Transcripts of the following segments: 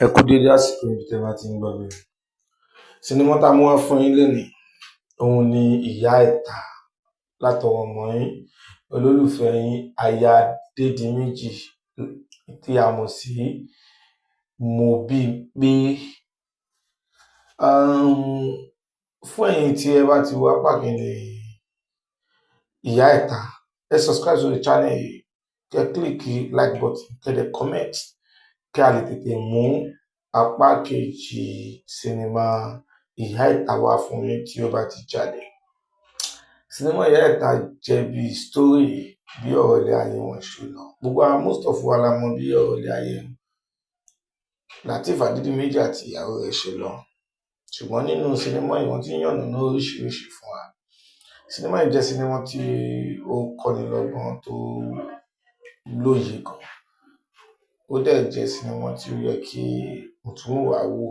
Ẹ kú dédé àsìkò níbi tẹ́ bá ti ń gbọ́ mi. Sinimá tá a mú wá fún yín lénìí, òun ni Ìyá Ẹ̀ta látọwọ́ ọmọ yín, olólùfẹ́ yín, aya Adédìméjì tí a mọ̀ sí Mobímpé. Fún ẹ̀yin tí ẹ bá ti wo apá kìíní Ìyá Ẹ̀ta, ẹ subscribe sórí channel yìí, kẹ́ click like button, kẹ́ dẹ̀ comment kí a lè tètè mú apá kejì sinimá Ìyá Ẹ̀ta wá fún yín tí ó bá ti jáde. Sinimá Ìyá Ẹ̀ta jẹ́ bí story bí ọ̀rọ̀ ilé ayé wọn ṣe lọ. Gbogbo wa, most of wa la mọ bí ọ̀rọ̀ ilé ayé Lateef Adédìméjì àti ìyàwó rẹ̀ ṣe lọ. Ṣùgbọ́n nínú sinimá yìí, wọ́n ti ń yànnàná oríṣiríṣi fún wa. Sinimá yìí jẹ́ sinimá tí ó kọ́ni lọ́gbọ́n, tó lóye gan. Ó dẹ̀ jẹ́ sinimá tí ó yẹ kí mùtúmùwà wò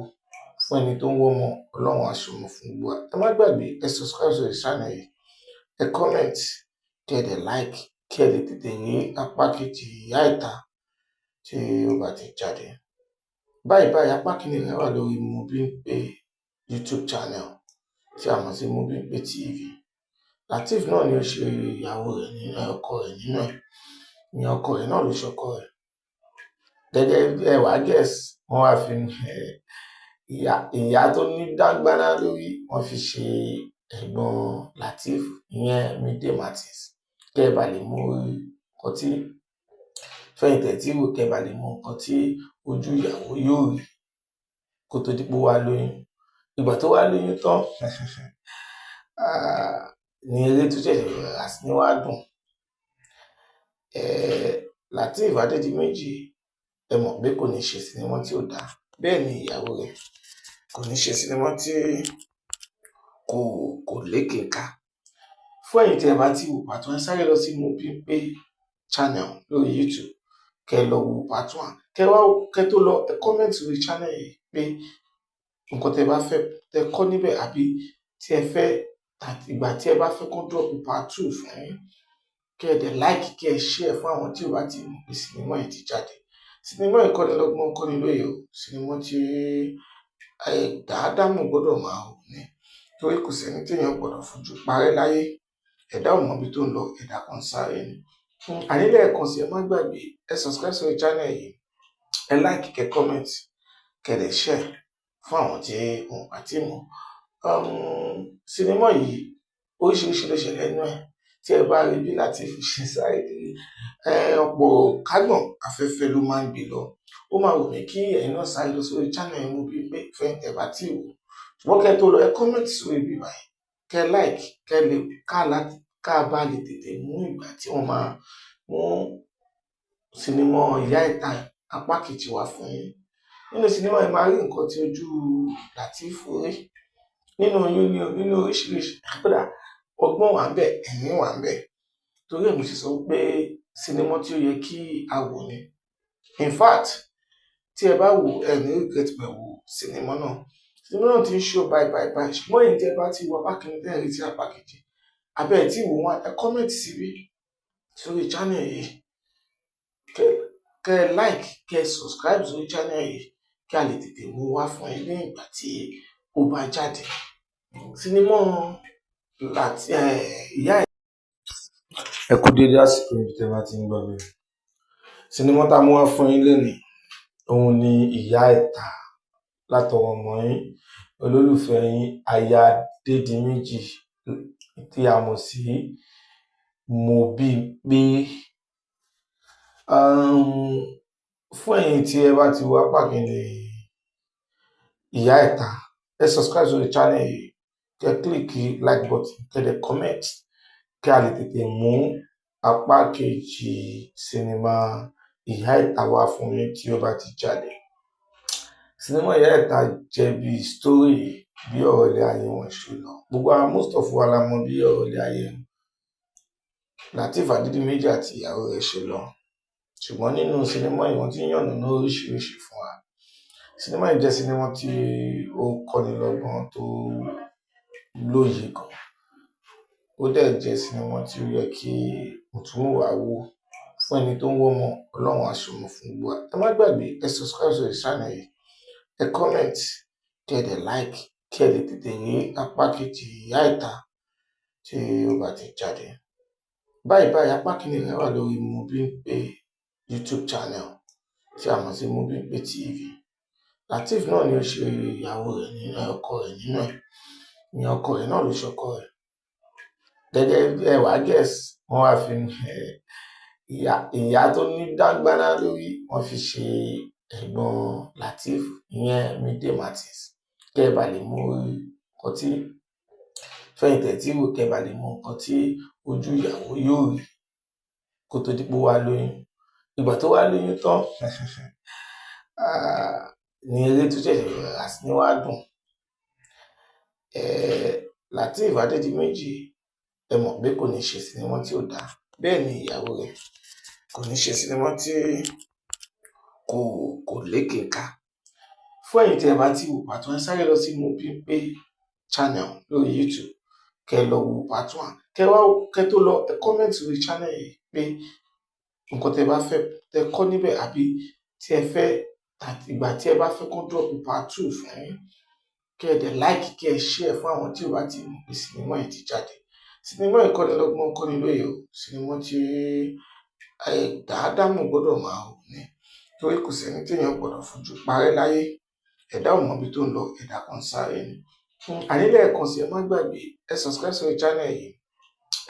fún ẹni tó ń wọ́mọ. Ọlọ́run á ṣọmọ fún gbogbo wa. Ẹ má gbàgbé, ẹ subscribe sórí channel yìí, ẹ comment, kí ẹ dẹ̀ like, kí ẹ lè tètè rí apá kejì Ìyá Ẹ̀ta tí ó bá ti jáde. Báyìí báyìí, apá kìíní rẹ̀ wà lórí Mobímpé YouTube channel tí a mọ̀ sí Mobímpé TV. Lateef náà ni ó ṣe ìyàwó rẹ̀ nínú ọkọ rẹ̀ nínú ẹ̀. Ìyẹn ọkọ rẹ̀ náà ló ṣe ọkọ rẹ̀. Gẹ́gẹ́ bí ẹ wá guess, wọ́n wá fi ìyá tó ní dáńgbáná lórí, wọ́n fi ṣe ẹ̀gbọ́n Lateef, ìyẹn Mide Martins. Kẹ́ ẹ bá lè mọ nǹkan tí fẹ̀yìntì tí wò, kẹ́ ẹ bá lè mọ nǹkan tí ojú ìyàwó yóò rí kó tó di pé ó wá lóyún. Ìgbà tó wá lóyún tán ní eré tó ṣẹ̀ṣẹ̀ bẹ̀rẹ̀ sí ní wá dùn. Lateef Adédìméjì, ẹ mọ̀ pé kò ní ṣe sinimá tí ò dáa. Bẹ́ẹ̀ ni ìyàwó rẹ̀ kò ní ṣe sinimá tí kò lékeka. Fún ẹ̀yin tí ẹ bá ti wo part one, ẹ sáré lọ sí Mobímpé channel lórí YouTube, kẹ́ ẹ lọ wo part one. Kẹ́ wá, kẹ́ tó lọ, ẹ comment sórí channel yìí pé nǹkan tẹ́ bá fẹ́ tẹ́ kọ́ níbẹ̀, àbí tí ẹ fẹ́ tàbí ìgbà tí ẹ bá fẹ́ kó drop part two fún yín. Kẹ́ ẹ dẹ̀ like, kẹ́ ẹ share fún àwọn tí ò bá ti mọ̀ pé sinimá yìí ti jáde. Sinimá yìí kọ́ni lọ́gbọ́n, kọ́ni lóye o. Sinimá tí ẹ̀dá ádámù gbọ́dọ̀ máa wò ni, torí kò sẹ́ni téèyàn gbọ́dọ̀ fojú parẹ́ láyé. Ẹ̀dá ò mọbi tó ń lọ, ẹ̀dá kan ń sáré ni. Àní lẹ́ẹ̀kan sí, ẹ má gbàgbé, ẹ subscribe sórí channel yìí, ẹ like, kẹ́ comment, kẹ́ dẹ̀ share fún àwọn tí wọn ò bá tí mọ̀. Sinimá yìí, oríṣiríṣi ló ṣẹlẹ̀ nínú ẹ̀. Tí ẹ bá rí bí Lateef ṣe sáré kiri, ọ̀pọ̀ kágbọ̀n afẹ́fẹ́ ló máa ń gbé lọ. Ó máa wù mí kí ẹ̀yin náà sáré lọ sórí channel Mobímpé fẹ́yìntì ẹ bá tí wò. Ṣùgbọ́n kẹ́ tó lọ, ẹ comment sórí ibi báyìí, kẹ́ like, kẹ́ lè ká láti ká bá lè tètè mú ìgbà tí wọ́n máa mú sinimá Ìyá Ẹ̀ta apá kejì wá fún yín. Nínú sinimá yìí, máa rí nǹkan tí ojú Lateef rí nínú oyún ní nínú oríṣiríṣi. Kódà ọgbọ́n wà ńbẹ̀, ẹ̀rín wà ńbẹ̀. Torí ẹ̀ mo ṣe sọ pé sinimá tí ó yẹ kí a wò ni. In fact, tí ẹ bá wò, ẹ ní regret pé wo sinimá náà. Sinimá náà ti ń show báyìí báyìí báyìí. Ṣùgbọ́n èyí tí ẹ bá ti wo apá kìíní, tẹ́ ẹ retí apá kejì, àbí ẹ tí wò wọ́n, ẹ comment síbí sórí channel yìí, kẹ́ ẹ like, kẹ́ ẹ subscribe sórí channel yìí kí a lè tètè mú wá fún yín ní ìgbà tí ó bá jáde. Sinimá láti Ìyá Ẹ kú dédé àsìkò níbi tẹ́ bá ti ń gbọ́ mi. Sinimá tá a mú wá fún yín lénìí, òun ni Ìyá Ẹ̀ta látọwọ́ ọmọ yín, olólùfẹ́ yín, aya Adédìméjì tí a mọ̀ sí Mobímpé. Fún ẹ̀yin tí ẹ bá ti wo apá kìíní Ìyá Ẹ̀ta, ẹ subscribe sórí channel yìí, kẹ́ click like button, kẹ́ dẹ̀ comment kí a lè tètè mú apá kejì sinimá Ìyá Ẹ̀ta wá fún yín tí ó bá ti jáde. Sinimá Ìyá Ẹ̀ta jẹ́ bí story bí ọ̀rọ̀ ilé ayé wọn ṣe lọ. Gbogbo wa, most of wa la mọ bí ọ̀rọ̀ ilé ayé Lateef Adédìméjì àti ìyàwó rẹ̀ ṣe lọ. Ṣùgbọ́n nínú sinimá yìí, wọ́n ti ń yànnàná oríṣiríṣi fún wa. Sinimá yìí jẹ́ sinimá tí ó kọ́ni lọ́gbọ́n, tó lóye gan. Ó dẹ̀ jẹ́ sinimá tí ó yẹ kí mùtúmùwà wò. Fún ẹni tó ń wọ́mọ, Ọlọ́run á ṣọmọ fún gbogbo wa. Ẹ má gbàgbé, ẹ subscribe sórí channel yìí, ẹ comment, kẹ́ ẹ dẹ̀ like, kí ẹ lè tètè rí apá kejì Ìyá Ìta tí ó bá ti jáde. Báyìí báyìí, apá kìíní rẹ̀ wà lórí Mobimpe YouTube channel tí a mọ̀ sí Mobimpe TV. Lateef náà ni ó ṣe ìyàwó rẹ̀ nínú ẹ̀, ọkọ rẹ̀ nínú ẹ̀. Ìyẹn ọkọ rẹ̀ náà ló ṣọkọ rẹ̀. Gẹ́gẹ́ bí ẹ wàá guess, wọ́n wá fi ìyá tó ní dáńgbáná lórí, wọ́n fi ṣe ẹ̀gbọ́n Lateef, ìyẹn Mide Martins. Kẹ́ ẹ bá lè mú nǹkan tí fẹ̀yìntẹ̀ tí wò, kẹ́ ẹ bá lè mọ nǹkan tí ojú ìyàwó yóò rí kó tó di pé ó wá lóyún. Ìgbà tó wá lóyún tán ní eré tó ṣẹ̀ṣẹ̀ bẹ̀rẹ̀ sí ní wá dùn. Lateef Adédìméjì, ẹ mọ̀ pé kò ní ṣe sinimá tí ò dáa. Bẹ́ẹ̀ ni ìyàwó rẹ̀ kò ní ṣe sinimá tí kò lékeka. Fún ẹ̀yin tí ẹ bá ti wò part one, ẹ sáré lọ sí Mobimpe channel lórí YouTube, kẹ́ ẹ lọ wo part one. Kẹ́ wá, kẹ́ tó lọ, ẹ comment sórí channel yìí pé nǹkan tẹ́ bá fẹ́ tẹ́ kọ́ níbẹ̀, àbí tí ẹ fẹ́ tàbí ìgbà tí ẹ bá fẹ́ kó drop part two fún yín. Kẹ́ ẹ dẹ̀ like, kẹ́ ẹ share fún àwọn tí ò bá ti mọ̀ pé sinimá yìí ti jáde. Sinimá yìí kọ́ni lọ́gbọ́n, kọ́ni lóye o. Sinimá tí ẹ̀dá ádámù gbọ́dọ̀ máa wò ni, torí kò sẹ́ni téèyàn gbọ́dọ̀ fojú parẹ́ láyé. Ẹ̀dá ò mọbi tó ń lọ, ẹ̀dá kan ń sáré ni. Àní lẹ́ẹ̀kan sí, ẹ má gbàgbé, ẹ subscribe sórí channel yìí,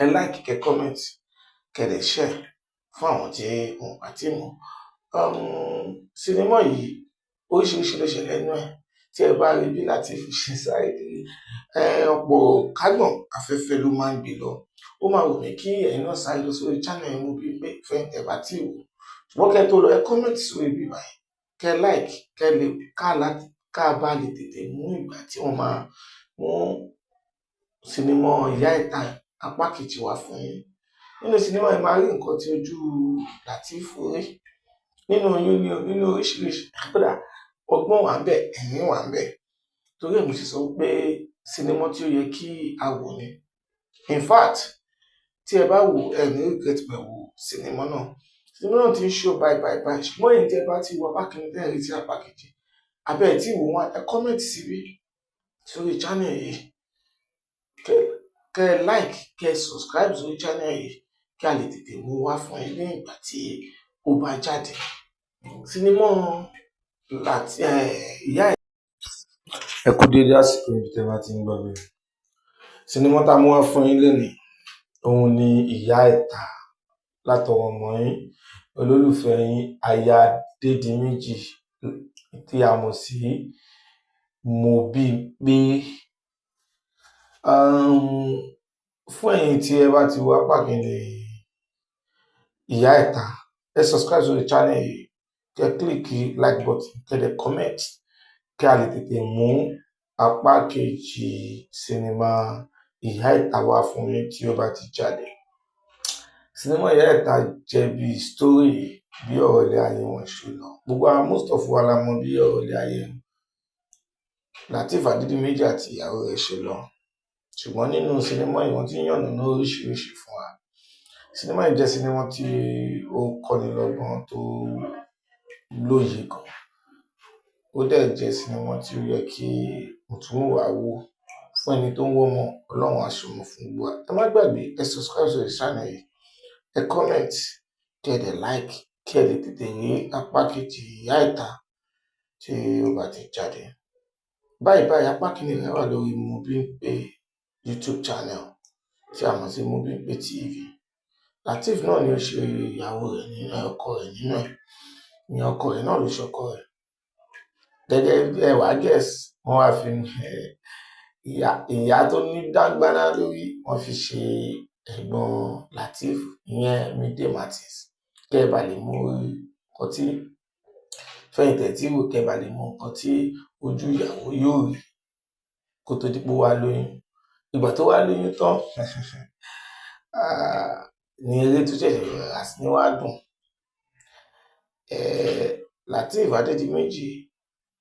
ẹ like, kẹ́ comment, kẹ́ dẹ̀ share fún àwọn tí wọn ò bá tí mọ̀. Sinimá yìí, oríṣiríṣi ló ṣẹlẹ̀ nínú ẹ̀. Tí ẹ bá rí bí Lateef ṣe sáré kiri, ọ̀pọ̀ kágbọ̀n afẹ́fẹ́ ló máa ń gbé lọ. Ó máa wù mí kí ẹ̀yin náà sáré lọ sórí channel Mobimpe fẹ́yìntẹ̀ bá tí wò. Ṣùgbọ́n kẹ́ tó lọ, ẹ comment sórí ibi báyìí, kẹ́ like, kẹ́ lè ká láti ká bá lè tètè mú ìgbà tí wọ́n máa mú sinimá Ìyá Ìta apá kejì wá fún yín. Nínú sinimá yìí, máa rí nǹkan tí ojú Lateef rí nínú oyún ní nínú oríṣiríṣi. Kódà ọgbọ́n wà ńbẹ̀, ẹ̀rín wà ńbẹ̀. Torí ẹ̀ mo ṣe sọ pé sinimá tí ó yẹ kí a wò ni. In fact, tí ẹ bá wò, ẹ ní regret pé wo sinimá náà. Sinimá náà ti ń show báyìí báyìí báyìí. Ṣùgbọ́n èyí tí ẹ bá ti wo apá kìíní tẹ́ ẹ retí apá kejì, àbí ẹ tí wò wọ́n, ẹ comment síbí sórí channel yìí, kẹ́ ẹ like, kẹ́ ẹ subscribe sórí channel yìí, kí a lè tètè mú wá fún yín ní ìgbà tí ó bá jáde. Sinimá láti Ìyá Ẹ kú déédé àsìkò ibi tẹ́ bá ti ń gbọ́ mi. Sinimá tá a mú wá fún yín lénìí, òun ni Ìyá Ìta, látọwọ́ ọmọ yín, olólùfẹ́ yín, aya Adédìméjì tí a mọ̀ sí Mobimpe. Fún ẹ̀yin tí ẹ bá ti wo apá kìíní Ìyá Ìta, ẹ subscribe sórí channel yìí, kẹ́ click like button, kẹ́ dẹ̀ comment, kí a lè tètè mú apá kejì sinimá Ìyá Ìta wá fún yín tí ó bá ti jáde. Sinimá Ìyá Ìta jẹ́ bí story bí ọ̀rọ̀ ilé ayé wọn ṣe lọ. Gbogbo àwọn, most of wa la mọ̀ bí ọ̀rọ̀ ilé ayé Lateef Adédìméjì àti ìyàwó rẹ̀ ṣe lọ. Ṣùgbọ́n nínú sinimá yìí, wọ́n ti ń yànnàná oríṣiríṣi fún wa. Sinimá yìí jẹ́ sinimá tí ó kọ́ni lọ́gbọ́n, tó lóye gan. Ó dẹ̀ jẹ́ sinimá tí ó yẹ kí mùtúmùwà wò. Fún ẹni tó ń wọ́mọ, Ọlọ́run á ṣọmọ fún gbogbo wa. Ẹ má gbàgbé, ẹ subscribe sórí channel yìí, ẹ comment, kẹ́ ẹ dẹ̀ like, kí ẹ lè tètè rí apá kejì Ìyá Ìta tí ó bá ti jáde. Báyìí báyìí, apá kìíní rẹ̀ wà lórí Mobimpe YouTube channel tí a mọ̀ sí Mobimpe TV. Lateef náà ni ó ṣe ìyàwó rẹ̀ nínú ẹ̀, ọkọ rẹ̀ nínú ẹ̀. Ìyẹn ọkọ rẹ̀ náà ló ṣọkọ rẹ̀. Gẹ́gẹ́ bí ẹ wàá guess, wọ́n wá fi ìyá tó ní dáńgbáná lórí, wọ́n fi ṣe ẹ̀gbọ́n Lateef, ìyẹn Mide Martins. Kẹ́ ẹ bá lè mọ nǹkan tí fẹ̀yìntẹ̀ tí wò, kẹ́ ẹ bá lè mọ nǹkan tí ojú ìyàwó yóò rí kó tó di pé ó wá lóyún. Ìgbà tó wá lóyún tán ní eré tó ṣẹ̀ṣẹ̀ bẹ̀rẹ̀ sí ní wá dùn. Lateef Adédìméjì,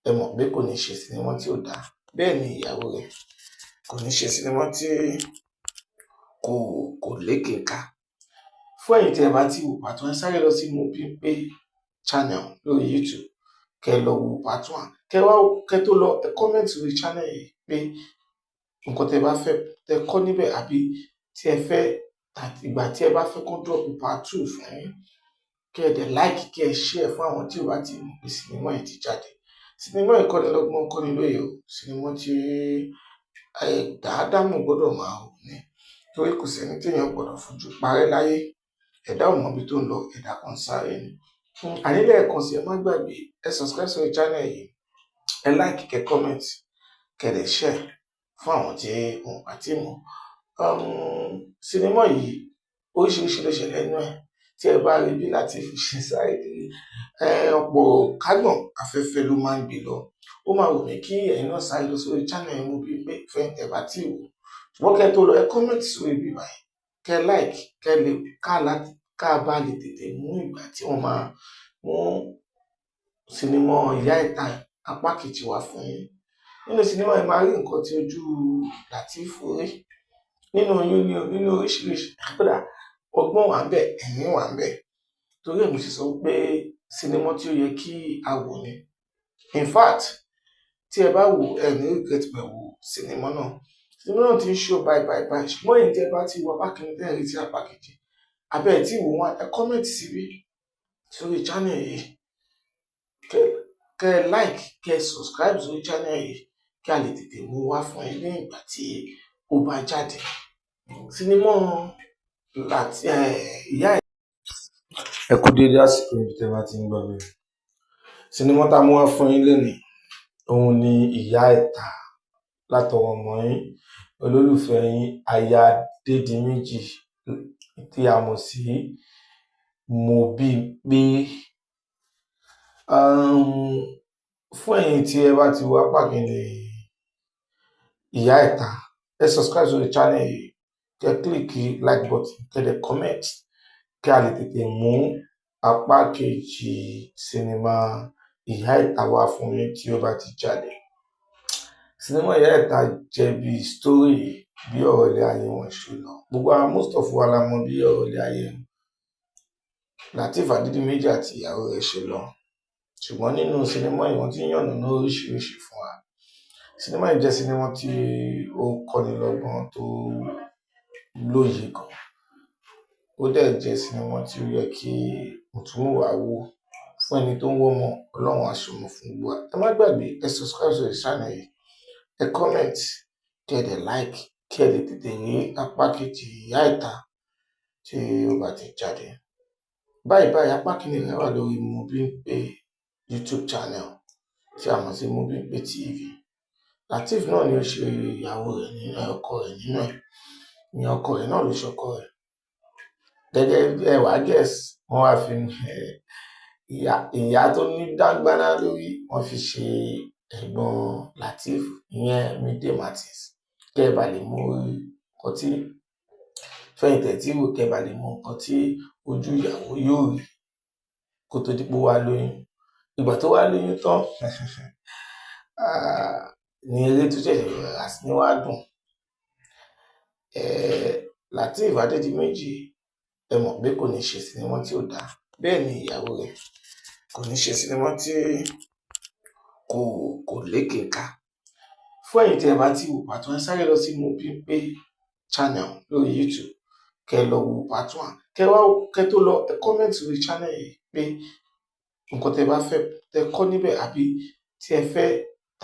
ẹ mọ̀ pé kò ní ṣe sinimá tí ò dáa. Bẹ́ẹ̀ ni ìyàwó rẹ̀ kò ní ṣe sinimá tí kò lékeka. Fún ẹ̀yin tí ẹ bá ti wò part one, ẹ sáré lọ sí Mobimpe channel lórí YouTube, kẹ́ lọ wo part one, kẹ́ wá kẹ́ tó lọ, ẹ comment lórí channel yìí pé nǹkan tẹ́ bá fẹ́ tẹ́ kọ́ níbẹ̀, àbí tí ẹ fẹ́ àti ìgbà tí ẹ bá fẹ́ kó drop part two fún yín, kẹ́ ẹ dẹ̀ like, kẹ́ ẹ share fún àwọn tí ò bá ti mọ̀ pé sinimá yìí ti jáde. Sinimá yìí kọ́ni lọ́gbọ́n, kọ́ni lóye o. Sinimá tí ẹ̀dá ádámù gbọ́dọ̀ máa wò ni, torí kò sẹ́ni téèyàn gbọ́dọ̀ fojú parẹ́ láyé. Ẹ̀dá ò mọbi tó ń lọ, ẹ̀dá kan ń sáré ni. Àní lẹ́ẹ̀kan sí, ẹ má gbàgbé, ẹ subscribe sórí channel yìí, ẹ like, kẹ́ comment, kẹ́ dẹ̀ share fún àwọn tí wọn ò bá tí mọ̀. Sinimá yìí, oríṣiríṣi ló ṣẹlẹ̀ nínú ẹ̀. Tí ẹ bá rí bí Lateef ṣe sáré kiri, ọ̀pọ̀ kágbọ̀n afẹ́fẹ́ ló máa ń gbé lọ. Ó máa wù mí kí ẹ̀yin náà sáré lọ sórí channel Mobimpe fẹ́yìn tẹ́ bá tí wò. Ṣùgbọ́n kẹ́ tó lọ, ẹ comment sórí ibi báyìí, kẹ́ like, kẹ́ lè ká láti ká bá lè tètè mú ìgbà tí wọ́n máa mú sinimá Ìyá Ìta apá kejì wá fún yín. Nínú sinimá yìí, máa rí nǹkan tí ojú Lateef rí nínú oyún ní nínú oríṣiríṣi. Kódà ọgbọ́n wà ńbẹ̀, ẹ̀rín wà ńbẹ̀. Torí ẹ̀ mo ṣe sọ pé sinimá tí ó yẹ kí a wò ni. In fact, tí ẹ bá wò, ẹ ní regret pé wo sinimá náà. Sinimá náà ti ń show báyìí báyìí báyìí. Ṣùgbọ́n èyí tí ẹ bá ti wo apá kìíní tẹ́ ẹ retí apá kejì, àbí ẹ tí wò wọ́n, ẹ comment síbí sórí channel yìí, kẹ́ ẹ like, kẹ́ ẹ subscribe sórí channel yìí, kí a lè tètè mú wá fún yín ní ìgbà tí ó bá jáde. Sinimá láti Ìyá Ẹ kú déédé àsìkò ibi tẹ́ bá ti ń gbọ́ mi. Sinimá tá a mú wá fún yín lénìí, òun ni Ìyá Ẹ̀ta, látọwọ́ ọmọ yín, olólùfẹ́ yín, aya Adédìméjì, tí a mọ̀ sí Mobímpé. Fún ẹ̀yin tí ẹ bá ti wo apá kìíní Ìyá Ẹ̀ta, ẹ subscribe sórí channel yìí, kẹ́ click like button, kẹ́ dẹ̀ comment, kí a lè tètè mú apá kejì sinimá Ìyá Ẹ̀ta wá fún yín tí ó bá ti jáde. Sinimá Ìyá Ẹ̀ta jẹ́ bí story bí ọ̀rọ̀ ilé ayé wọn ṣe lọ. Gbogbo àwọn, most of wa la mọ̀ bí ọ̀rọ̀ ilé ayé Lateef Adédìméjì àti ìyàwó rẹ̀ ṣe lọ. Ṣùgbọ́n nínú sinimá yìí, wọ́n ti ń yànnàná oríṣiríṣi fún wa. Sinimá yìí jẹ́ sinimá tí ó kọ́ni lọ́gbọ́n, tó lóye gan. Ó dẹ̀ jẹ́ sinimá tí ó yẹ kí mùtúmùwà wò. Fún ẹni tó ń wọ́mọ, Ọlọ́run á ṣọmọ fún gbogbo wa. Ẹ má gbàgbé, ẹ subscribe sórí channel yìí, ẹ comment, kí ẹ dẹ̀ like, kí ẹ lè tètè rí apá kejì Ìyá Ẹ̀ta tí ó bá ti jáde. Báyìí báyìí, apá kìíní rẹ̀ wà lórí Mobimpe YouTube channel tí a mọ̀ sí Mobimpe TV. Lateef náà ni ó ṣe ìyàwó rẹ̀ nínú, ọkọ rẹ̀ nínú ẹ̀. Ìyẹn ọkọ rẹ̀ náà ló ṣọkọ rẹ̀. Gẹ́gẹ́ bí ẹ wàá guess, wọ́n wá fi ìyá tó ní dáńgbáná lórí, wọ́n fi ṣe ẹ̀gbọ́n Lateef, ìyẹn Mide Martins. Kẹ́ ẹ bá lè mọ nǹkan tí fẹ̀yìntì tí wò, kẹ́ ẹ bá lè mọ nǹkan tí ojú ìyàwó yóò rí kó tó di pé ó wá lóyún. Ìgbà tó wá lóyún tán ní eré tó ṣẹ̀ṣẹ̀ bẹ̀rẹ̀ sí ní wá dùn. Lateef Adédìméjì, ẹ mọ̀ pé kò ní ṣe sinimá tí ò dáa. Bẹ́ẹ̀ ni ìyàwó rẹ̀ kò ní ṣe sinimá tí kò lékeka. Fún ẹ̀yin tí ẹ bá ti wò part one, ẹ sáré lọ sí Mobimpe channel lórí YouTube, kẹ́ lọ wo part one, kẹ́ wá kẹ́ tó lọ, ẹ comment sórí channel yìí pé nǹkan tẹ́ bá fẹ́ tẹ́ kọ́ níbẹ̀, àbí tí ẹ fẹ́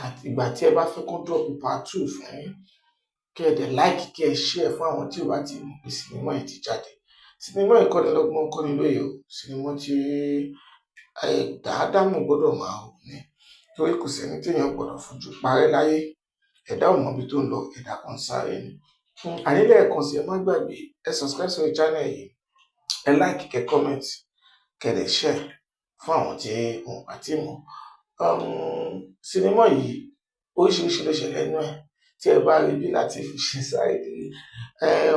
àti ìgbà tí ẹ bá fẹ́ kó drop part two fún yín, kí ẹ dẹ̀ like, kí ẹ share fún àwọn tí ò bá ti mọ̀ pé sinimá yìí ti jáde. Sinimá yìí kọ́ni lọ́gbọ́n, kọ́ni lóye o. Sinimá tí ẹ̀dá ádámù gbọ́dọ̀ máa wò ni, torí kò sẹ́ni téèyàn gbọ́dọ̀ fojú parẹ́ láyé. Ẹ̀dá ò mọbi tó ń lọ, ẹ̀dá kan ń sáré ni. Àní lẹ́ẹ̀kan sí, ẹ má gbàgbé, ẹ subscribe sórí channel yìí, ẹ like, kẹ́ comment, kẹ́ dẹ̀ share fún àwọn tí wọn ò bá tí mọ̀. Sinimá yìí, oríṣiríṣi ló ṣẹlẹ̀ nínú ẹ̀. Tí ẹ bá rí bí Lateef ṣe sáré kiri,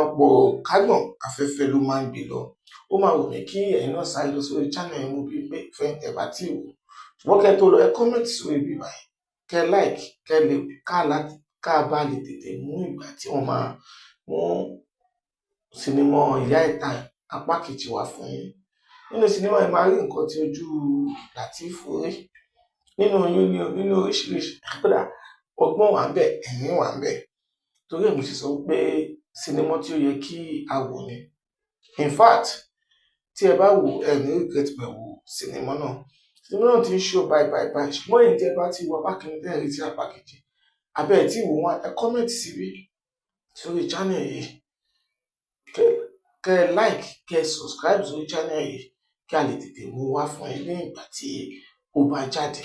ọ̀pọ̀ kágbọ̀n afẹ́fẹ́ ló máa ń gbé lọ. Ó máa wù mí kí ẹ̀yin náà sáré lọ sórí channel Mobimpe fẹ́yìntì ẹ bá tí wò. Ṣùgbọ́n kẹ́ tó lọ, ẹ comment sórí ibi báyìí, kẹ́ like, kẹ́ lè ká láti ká bá lè tètè mú ìgbà tí wọ́n máa mú sinimá Ìyá Ẹ̀ta. apá kejì wá fún yín. Nínú sinimá yìí, máa rí nǹkan tí ojú Lateef rí nínú oyún ní nínú oríṣiríṣi. Kódà ọgbọ́n wà ń bẹ̀, ẹ̀rín wà ń bẹ̀. Torí ẹ̀ mo ṣe sọ pé sinimá tí ó yẹ kí a wò ni. In fact, tí ẹ bá wò, ẹ ní regret pẹ̀lú sinimá náà. Sinimá náà ti ń show báyìí báyìí báyìí, ṣùgbọ́n èyí tí ẹ bá ti wo apá kìíní tẹ́ ẹ retí apá kejì, àbẹ́ ẹ̀ tí wò wọ́n, ẹ comment síbí sórí channel yìí, kẹ́ ẹ like, kẹ́ ẹ subscribe sórí channel yìí, kí a lè tètè mú wá fún yín ní ìgbà tí ó bá jáde.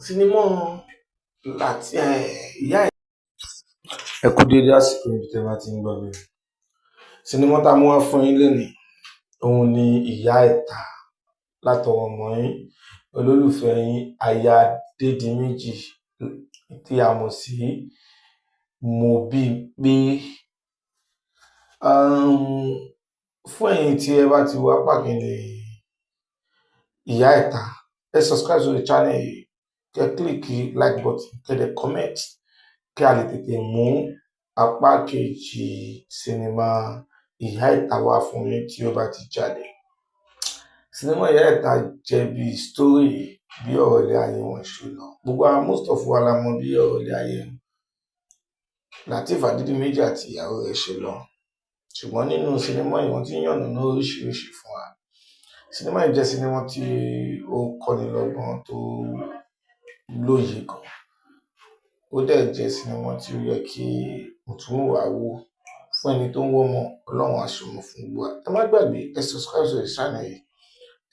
Sinimá láti ìyá ẹ̀. Ẹ kú déédé àsìkò níbi tẹ́ bá ti ń gbọ́ mi. Sinimá tá a mú wá fún yín lénìí, òun ni Ìyá Ẹ̀ta, látọwọ́ ọmọ yín, olólùfẹ́ yín, aya Dédìméjì, tí a mọ̀ sí Mobímpé. Fún ẹ̀yin tí ẹ bá ti wo apá kìíní Ìyá Ẹ̀ta, ẹ subscribe sórí channel yìí, kẹ́ click like button, kẹ́ dẹ̀ comment, kí a lè tètè mú apá kejì sinimá Ìyá Ẹ̀ta wá fún yín tí ó bá ti jáde. Sinimá Ìyá Ẹ̀ta jẹ́ bí story bí ọ̀rọ̀ ilé ayé wọn ṣe lọ. Gbogbo àwọn, most of wa la mọ̀ bí ọ̀rọ̀ ilé ayé Lateef Adédìméjì àti ìyàwó rẹ̀ ṣe lọ. Ṣùgbọ́n nínú sinimá yìí, wọ́n ti ń yànnàná oríṣiríṣi fún wa. Sinimá yìí jẹ́ sinimá tí ó kọ́ni lọ́gbọ́n, tó lóye gan. Ó dẹ̀ jẹ́ sinimá tí ó yẹ kí mùtúmùwà wò. Fún ẹni tó ń wọ́mọ, Ọlọ́run á ṣọmọ fún gbogbo wa. Ẹ má gbàgbé, ẹ subscribe sórí channel yìí,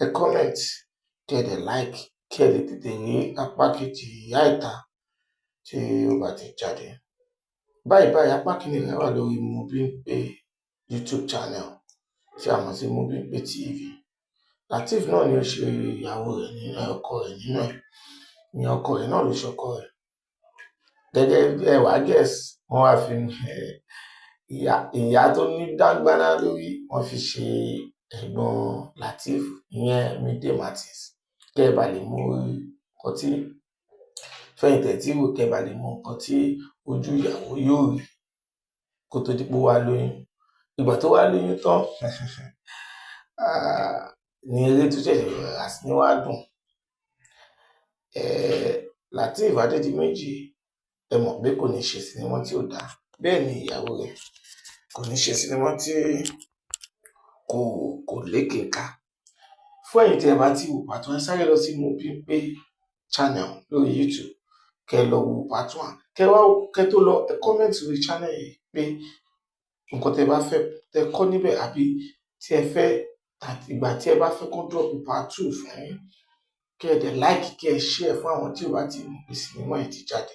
ẹ comment, kí ẹ dẹ̀ like, kí ẹ lè tètè rí apá kejì Ìyá Ẹ̀ta tí ó bá ti jáde. Báyìí báyìí, apá kìíní rẹ̀ wà lórí Mobímpé YouTube channel, tí a mọ̀ sí Mobímpé TV. Lateef náà ni ó ṣe ìyàwó rẹ̀ nínú, ọkọ rẹ̀ nínú ẹ̀. Ìyẹn ọkọ rẹ̀ náà ló ṣe ọkọ rẹ̀. Gẹ́gẹ́ bí ẹ wàá guess, wọ́n wá fi ìyá tó ní dáńgbáná lórí, wọ́n fi ṣe ẹ̀gbọ́n Lateef, ìyẹn Mide Martins. Kẹ́ ẹ bá lè mọ nǹkan tí fẹ̀yìntẹ̀ tí wò, kẹ́ ẹ bá lè mọ nǹkan tí ojú ìyàwó yóò rí kó tó di pé ó wá lóyún. Ìgbà tó wá lóyún tán ní eré tó ṣẹ̀ṣẹ̀ bẹ̀rẹ̀ sí ní wá dùn. Lateef Adédìméjì, ẹ mọ̀ pé kò ní ṣe sinimá tí ò dáa. Bẹ́ẹ̀ ni ìyàwó rẹ̀ kò ní ṣe sinimá tí kò lékeka. Fún ẹ̀yin tí ẹ bá ti wò part one, ẹ sáré lọ sí Mobímpé channel lórí YouTube, kẹ́ ẹ lọ wo part one. Kẹ́ wá, kẹ́ tó lọ, ẹ comment sórí channel yìí pé nǹkan tẹ́ bá fẹ́ tẹ́ kọ́ níbẹ̀, àbí tí ẹ fẹ́ tàbí ìgbà tí ẹ bá fẹ́ kó drop part two fún yín. Kẹ́ ẹ dẹ̀ like, kẹ́ ẹ share fún àwọn tí ò bá ti mọ̀ pé sinimá yìí ti jáde.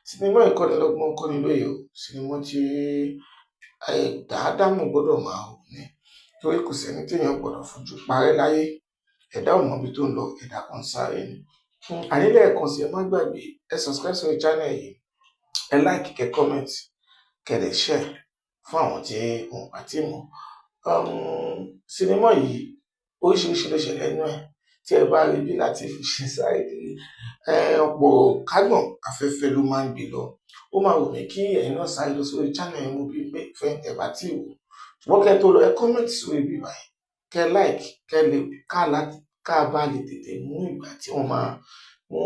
Sinimá yìí kọ́ni lọ́gbọ́n, kọ́ni lóye o. Sinimá tí ẹ̀dá ádámù gbọ́dọ̀ máa wò ni, torí kò sẹ́ni téèyàn gbọ́dọ̀ fojú parẹ́ láyé. Ẹ̀dá ò mọbi tó ń lọ, ẹ̀dá kan ń sáré ni. Àní lẹ́ẹ̀kan sí, ẹ má gbàgbé, ẹ subscribe sórí channel yìí, ẹ like, kẹ́ comment, kẹ́ dẹ̀ share fún àwọn tí wọn ò bá tí mọ̀. Sinimá yìí, oríṣiríṣi ló ṣẹlẹ̀ nínú ẹ̀. Tí ẹ bá rí bí Lateef ṣe sáré kiri, ọ̀pọ̀ kágbọ̀n afẹ́fẹ́ ló máa ń gbé lọ. Ó máa wù mí kí ẹ̀yin náà sáré lọ sórí channel Mobímpé fẹ́yìntẹ̀ bá tí wò. Ṣùgbọ́n kẹ́ tó lọ, ẹ comment sórí ibi báyìí, kẹ́ like, kẹ́ lè ká láti ká bá lè tètè mú ìgbà tí wọ́n máa mú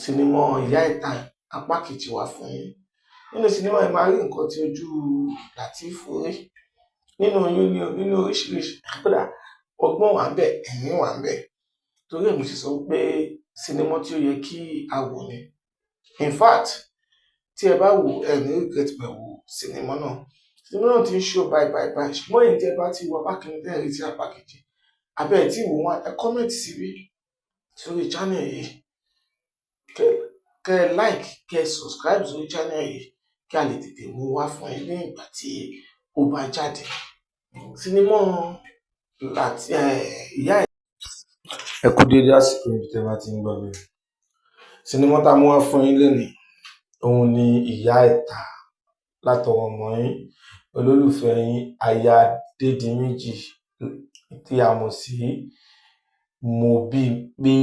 sinimá Ìyá Ẹ̀ta apá kejì wá fún yín. Nínú sinimá yìí, máa rí nǹkan tí ojú Lateef rí nínú oyún ní nínú oríṣiríṣi. Kódà ọgbọ́n wà ń bẹ̀, ẹ̀rín wà ń bẹ̀. Torí ẹ̀ mo ṣe sọ pé sinimá tí ó yẹ kí a wò ni. In fact, tí ẹ bá wò, ẹ ní regret pẹ̀lú sinimá náà. Sinimá náà ti ń show báyìí báyìí báyìí, ṣùgbọ́n èyí tí ẹ bá ti wo apá kìíní tẹ́ ẹ retí apá kejì, àbẹ́ ẹ̀ tí wò wọ́n, ẹ comment síbí sórí channel yìí, kẹ́ ẹ like, kẹ́ ẹ subscribe sórí channel yìí, kí a lè tètè mú wá fún yín ní ìgbà tí ó bá jáde. Sinimá láti ìyá ẹ̀. Ẹ kú déédé àsìkò níbi tẹ́ bá ti ń gbọ́ mi. Sinimá tá a mú wá fún yín lénìí, òun ni Ìyá Ẹ̀ta, látọwọ́ ọmọ yín, olólùfẹ́ yín, aya Dédìméjì, tí a mọ̀ sí Mobímpé.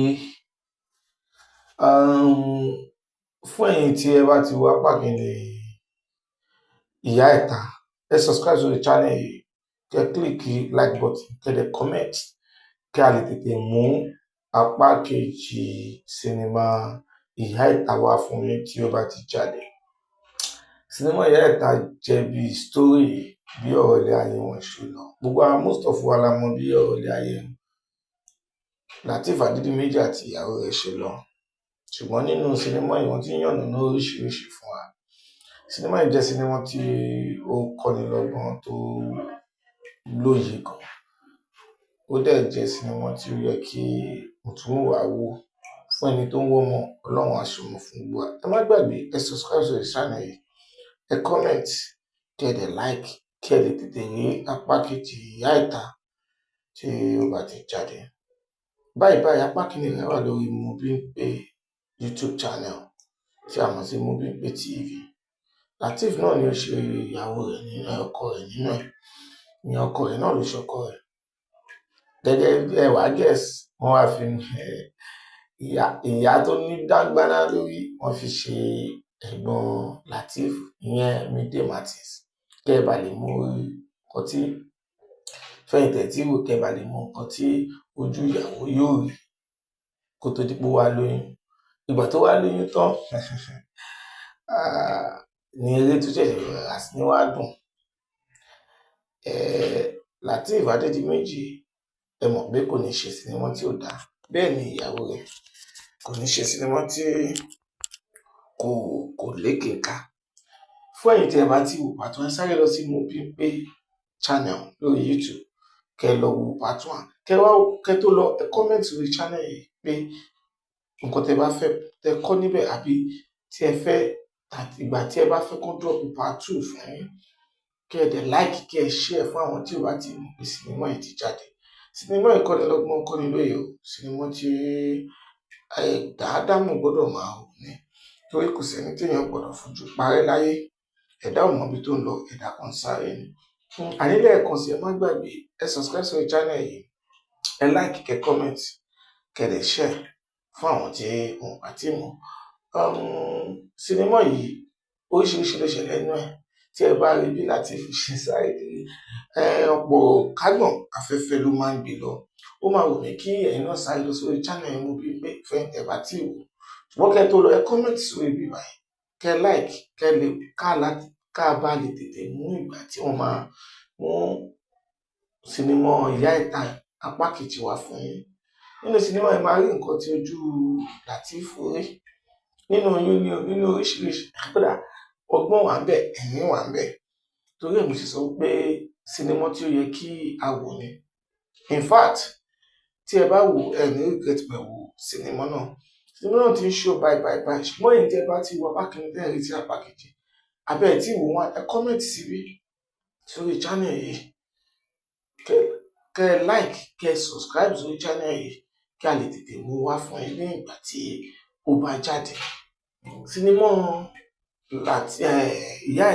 Fún ẹ̀yin tí ẹ bá ti wo apá kìíní Ìyá Ẹ̀ta, ẹ subscribe sórí channel yìí, Kẹ́ click like button, kẹ́ dẹ̀ comment, kí a lè tètè mú apá kejì sinimá Ìyá Ìta wá fún yín tí ó bá ti jáde. Sinimá Ìyá Ìta jẹ́ bí story bí ọ̀rọ̀ ilé ayé wọn ṣe lọ. Gbogbo àwọn, most of wa la mọ̀ bí ọ̀rọ̀ ilé ayé Lateef Adédìméjì àti ìyàwó rẹ̀ ṣe lọ. Ṣùgbọ́n nínú sinimá yìí, wọ́n ti ń yànnàná oríṣiríṣi fún wa. Sinimá yìí jẹ́ sinimá tí ó kọ́ni lọ́gbọ́n, tó lóye gan. Ó dẹ̀ jẹ́ sinimá tí ó yẹ kí mùtúmùwà wò. Fún ẹni tó ń wọ́mọ, Ọlọ́run á ṣọmọ fún gbogbo wa. Ẹ má gbàgbé, ẹ subscribe sórí channel yìí, ẹ comment, kí ẹ dẹ̀ like, kí ẹ lè tètè rí apá kejì Ìyá Ìta tí ó bá ti jáde. Báyìí báyìí, apá kìíní rẹ̀ wà lórí Mobimpe YouTube channel tí a mọ̀ sí Mobimpe TV. Lateef náà ni ó ṣe ìyàwó rẹ̀ nínú ẹ̀, ọkọ rẹ̀ nínú ẹ̀. Ìyẹn ọkọ rẹ̀ náà ló ṣọkọ rẹ̀. Gẹ́gẹ́ bí ẹ wá guess, wọ́n wá fi ìyá tó ní dáńgbáná lórí, wọ́n fi ṣe ẹ̀gbọ́n Lateef, ìyẹn Mide Martins. Kẹ́ ẹ bá lè mọ nǹkan tí fẹ̀yìntì tí wò, kẹ́ ẹ bá lè mọ nǹkan tí ojú ìyàwó yóò rí kó tó di pé ó wá lóyún. Ìgbà tó wá lóyún tán ní eré tó ṣẹ̀ṣẹ̀ bẹ̀rẹ̀ sí ní wá dùn. Lateef Adédìméjì, ẹ mọ̀ pé kò ní ṣe sinimá tí ò dáa. Bẹ́ẹ̀ ni ìyàwó rẹ̀ kò ní ṣe sinimá tí kò lékeka. Fún ẹ̀yin tí ẹ bá ti wò part one, ẹ sáré lọ sí Mobimpe channel lórí YouTube, kẹ́ lọ wo part one. Kẹ́ wá, kẹ́ tó lọ, ẹ comment lórí channel yìí pé nǹkan tẹ́ bá fẹ́ tẹ́ kọ́ níbẹ̀, àbí tí ẹ fẹ́ àti ìgbà tí ẹ bá fẹ́ kó drop part two fún yín. Kẹ́ ẹ dẹ̀ like, kẹ́ ẹ share fún àwọn tí ò bá ti mọ̀ pé sinimá yìí ti jáde. Sinimá yìí kọ́ni lọ́gbọ́n, kọ́ni lóye o. Sinimá tí ẹ̀dá ádámù gbọ́dọ̀ máa wò ni, torí kò sẹ́ni téèyàn gbọ́dọ̀ fojú parẹ́ láyé. Ẹ̀dá ò mọ ibi tó ń lọ, ẹ̀dá kan ń sáré ni. Àní lẹ́ẹ̀kan sí, ẹ má gbàgbé, ẹ subscribe sórí channel yìí, ẹ like, kẹ́ comment, kẹ́ dẹ̀ share fún àwọn tí wọn bá ti mọ̀. Sinimá yìí, oríṣiríṣi ló ṣẹlẹ̀ nínú ẹ̀. Tí ẹ bá rí bí Lateef ṣe sáré kiri, ọ̀pọ̀ kágbọ̀n afẹ́fẹ́ ló máa ń gbé lọ. Ó máa wù mí kí ẹ̀yin náà sáré lọ sórí channel Mobimpe fẹ́yìntì ẹ bá tí wò. Ṣùgbọ́n kẹ́ tó lọ, ẹ comment sórí ibi báyìí, kẹ́ like, kẹ́ lè ká láti ká bá lè tètè mú ìgbà tí wọ́n máa mú sinimá Ìyá Ìta apá kejì wá fún yín. Nínú sinimá yìí, máa rí nǹkan tí ojú Lateef rí nínú oyún ní nínú oríṣiríṣi. Kódà ọgbọ́n wà ńbẹ̀, ẹ̀rín wà ńbẹ̀. Torí ẹ̀ mo ṣe sọ pé sinimá tí ó yẹ kí a wò ni. In fact, tí ẹ bá wò, ẹ ní regret pé wo sinimá náà. Sinimá náà ti ń show báyìí báyìí báyìí. Ṣùgbọ́n èyí tí ẹ bá ti wo apá kìíní, tẹ́ ẹ retí apá kejì, àbẹ́ ẹ̀ tí wò wọ́n, ẹ comment síbí sórí channel yìí, kẹ́ ẹ like, kẹ́ ẹ subscribe sórí channel yìí, kí a lè tètè mú wá fún yín ní ìgbà tí ó bá jáde. Sinimá láti Ìyá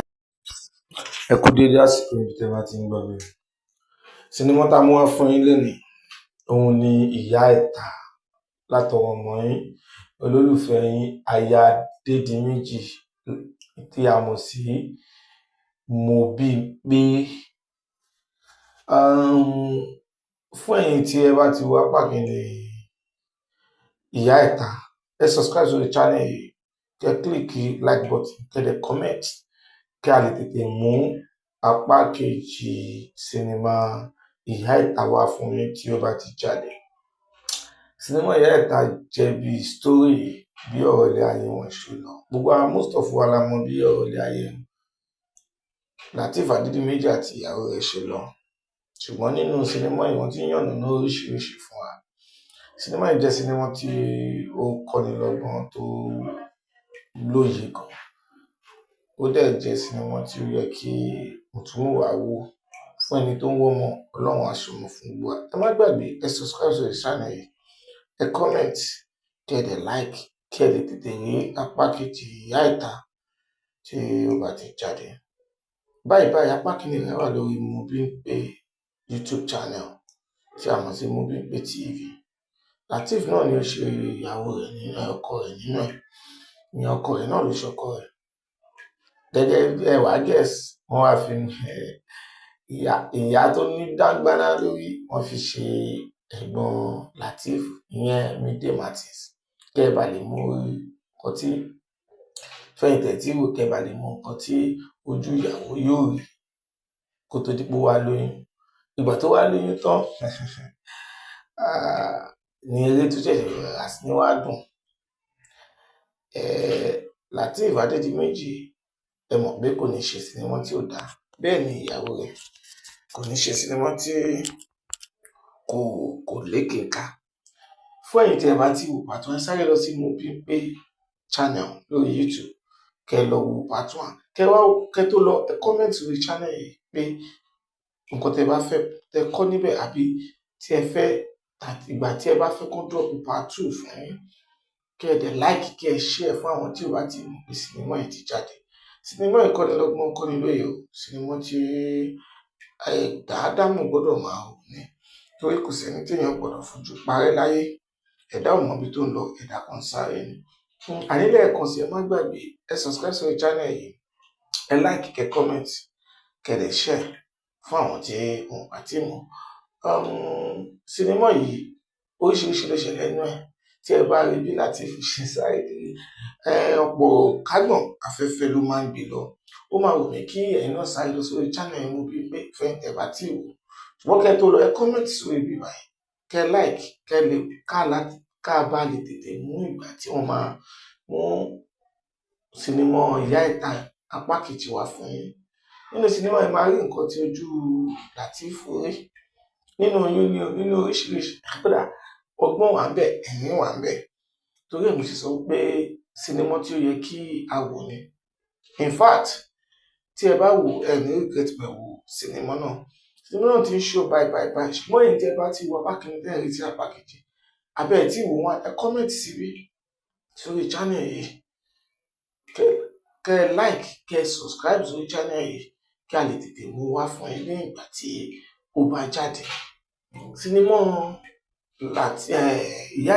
Ẹ kú déédé àsìkò ibi tẹ́ bá ti ń gbọ́ mi. Sinimá tá a mú wá fún yín lénìí, òun ni Ìyá Ìta, látọwọ́ ọmọ yín, olólùfẹ́ yín, aya Adédìméjì tí a mọ̀ sí Mobimpe. Fún ẹ̀yin tí ẹ bá ti wo apá kìíní Ìyá Ìta, ẹ subscribe sórí channel yìí, kẹ́ click like button, kẹ́ dẹ̀ comment, kí a lè tètè mú apá kejì sinimá Ìyá Ìta wá fún yín tí ó bá ti jáde. Sinimá Ìyá Ìta jẹ́ bí story bí ọ̀rọ̀ ilé ayé wọn ṣe lọ. Gbogbo àwọn, most of wa la mọ̀ bí ọ̀rọ̀ ilé ayé Lateef Adédìméjì àti ìyàwó rẹ̀ ṣe lọ. Ṣùgbọ́n nínú sinimá yìí, wọ́n ti ń yànnàná oríṣiríṣi fún wa. Sinimá yìí jẹ́ sinimá tí ó kọ́ni lọ́gbọ́n, tó lóye gan. Ó dẹ̀ jẹ́ sinimá tí ó yẹ kí mùtúmùwà wò. Fún ẹni tó ń wọ́mọ, Ọlọ́run á ṣọmọ fún gbogbo wa. Ẹ má gbàgbé, ẹ subscribe sórí channel yìí, ẹ comment, kẹ́ ẹ dẹ̀ like, kí ẹ lè tètè rí apá kejì Ìyá Ìta tí ó bá ti jáde. Báyìí báyìí, apá kìíní rẹ̀ wà lórí Mobimpe YouTube channel tí a mọ̀ sí Mobimpe TV. Lateef náà ni ó ṣe ìyàwó rẹ̀ nínú ẹ̀, ọkọ rẹ̀ nínú ẹ̀. Ìyẹn ọkọ rẹ̀ náà ló ṣọkọ rẹ̀. Gẹ́gẹ́ bí ẹ wá guess, wọ́n wá fi Ìyá tó ní dáńgbáná lórí, wọ́n fi ṣe ẹ̀gbọ́n Lateef, ìyẹn Mide Martins. Kẹ́ ẹ bá lè mọ nǹkan tí fẹ̀yìntì wò, kẹ́ ẹ bá lè mọ nǹkan tí ojú ìyàwó yóò rí kó tó di pé ó wá lóyún. Ìgbà tó wá lóyún tán ní eré tó ṣẹ̀ṣẹ̀ bẹ̀rẹ̀ sí ní wá dùn. Lateef Adédìméjì, ẹ mọ̀ pé kò ní ṣe sinimá tí ò dáa, bẹ́ẹ̀ ni ìyàwó rẹ̀ kò ní ṣe sinimá tí kò lékeka. Fún ẹ̀yin tí ẹ bá ti wò part one, ẹ sáré lọ sí Mobimpe channel lórí YouTube, kẹ́ lọ wo part one. Kẹ́ wá kẹ́ tó lọ, ẹ comment sórí channel yìí pé nǹkan tẹ́ bá fẹ́ tẹ́ kọ́ níbẹ̀, àbí tí ẹ fẹ́ ìgbà tí ẹ bá fẹ́ kó drop part two fún yín. Kẹ́ ẹ dẹ̀ like, kẹ́ ẹ share fún àwọn tí ò bá ti mọ̀ pé sinimá yìí ti jáde. Sinimá yìí kọ́ni lọ́gbọ́n, kọ́ni lóye o. Sinimá tí ẹ̀dá ádámù gbọ́dọ̀ máa wò ní, torí kò sẹ́ni téèyàn gbọ́dọ̀ fojú parẹ́ láyé. Ẹ̀dá ò mọbi tó ń lọ, ẹ̀dá kan sáré ni. Àní lẹ́ẹ̀kan sí, ẹ má gbàgbé, ẹ subscribe sórí channel yìí, ẹ like, kẹ́ comment, kẹ́ dẹ̀ share fún àwọn tí wọn bá ti mọ̀. Sinimá yìí, oríṣiríṣi ló ṣẹlẹ̀ nínú ẹ̀. Tí ẹ bá rí bí Lateef ṣe sáré kiri, ọ̀pọ̀ kágbọ̀n afẹ́fẹ́ ló máa ń gbé lọ. Ó máa wù mí kí ẹ̀yin náà sáré lọ sórí channel Mobimpe fẹ̀yìntì ẹ bá tí wò. Ṣùgbọ́n kẹ́ tó lọ, ẹ comment sórí ibi báyìí, kẹ́ like, kẹ́ lè ká bá lè tètè mú ìgbà tí wọ́n máa mú sinimá Ìyá Ìta apá kejì wá fún yín. Nínú sinimá yìí, máa rí nǹkan tí ojú Lateef rí nínú oyún ní nínú oríṣiríṣi. Kódà ọgbọ́n wà ńbẹ̀, ẹ̀rín wà ńbẹ̀. Torí ẹ̀ mo ṣe sọ pé sinimá tí ó yẹ kí a wò ni. In fact, tí ẹ bá wò, ẹ ní regret pé wo sinimá náà. Sinimá náà ti ń show báyìí báyìí báyìí. Ṣùgbọ́n èyí tí ẹ bá ti wo apá kìíní tẹ́ ẹ retí apá kejì, àbẹ́ ẹ̀ tí wò wọ́n, ẹ comment síbí sórí channel yìí, kẹ́ ẹ like, kẹ́ ẹ subscribe sórí channel yìí, kí a lè tètè mú wá fún yín ní ìgbà tí ó bá jáde. Sinimá láti Ìyá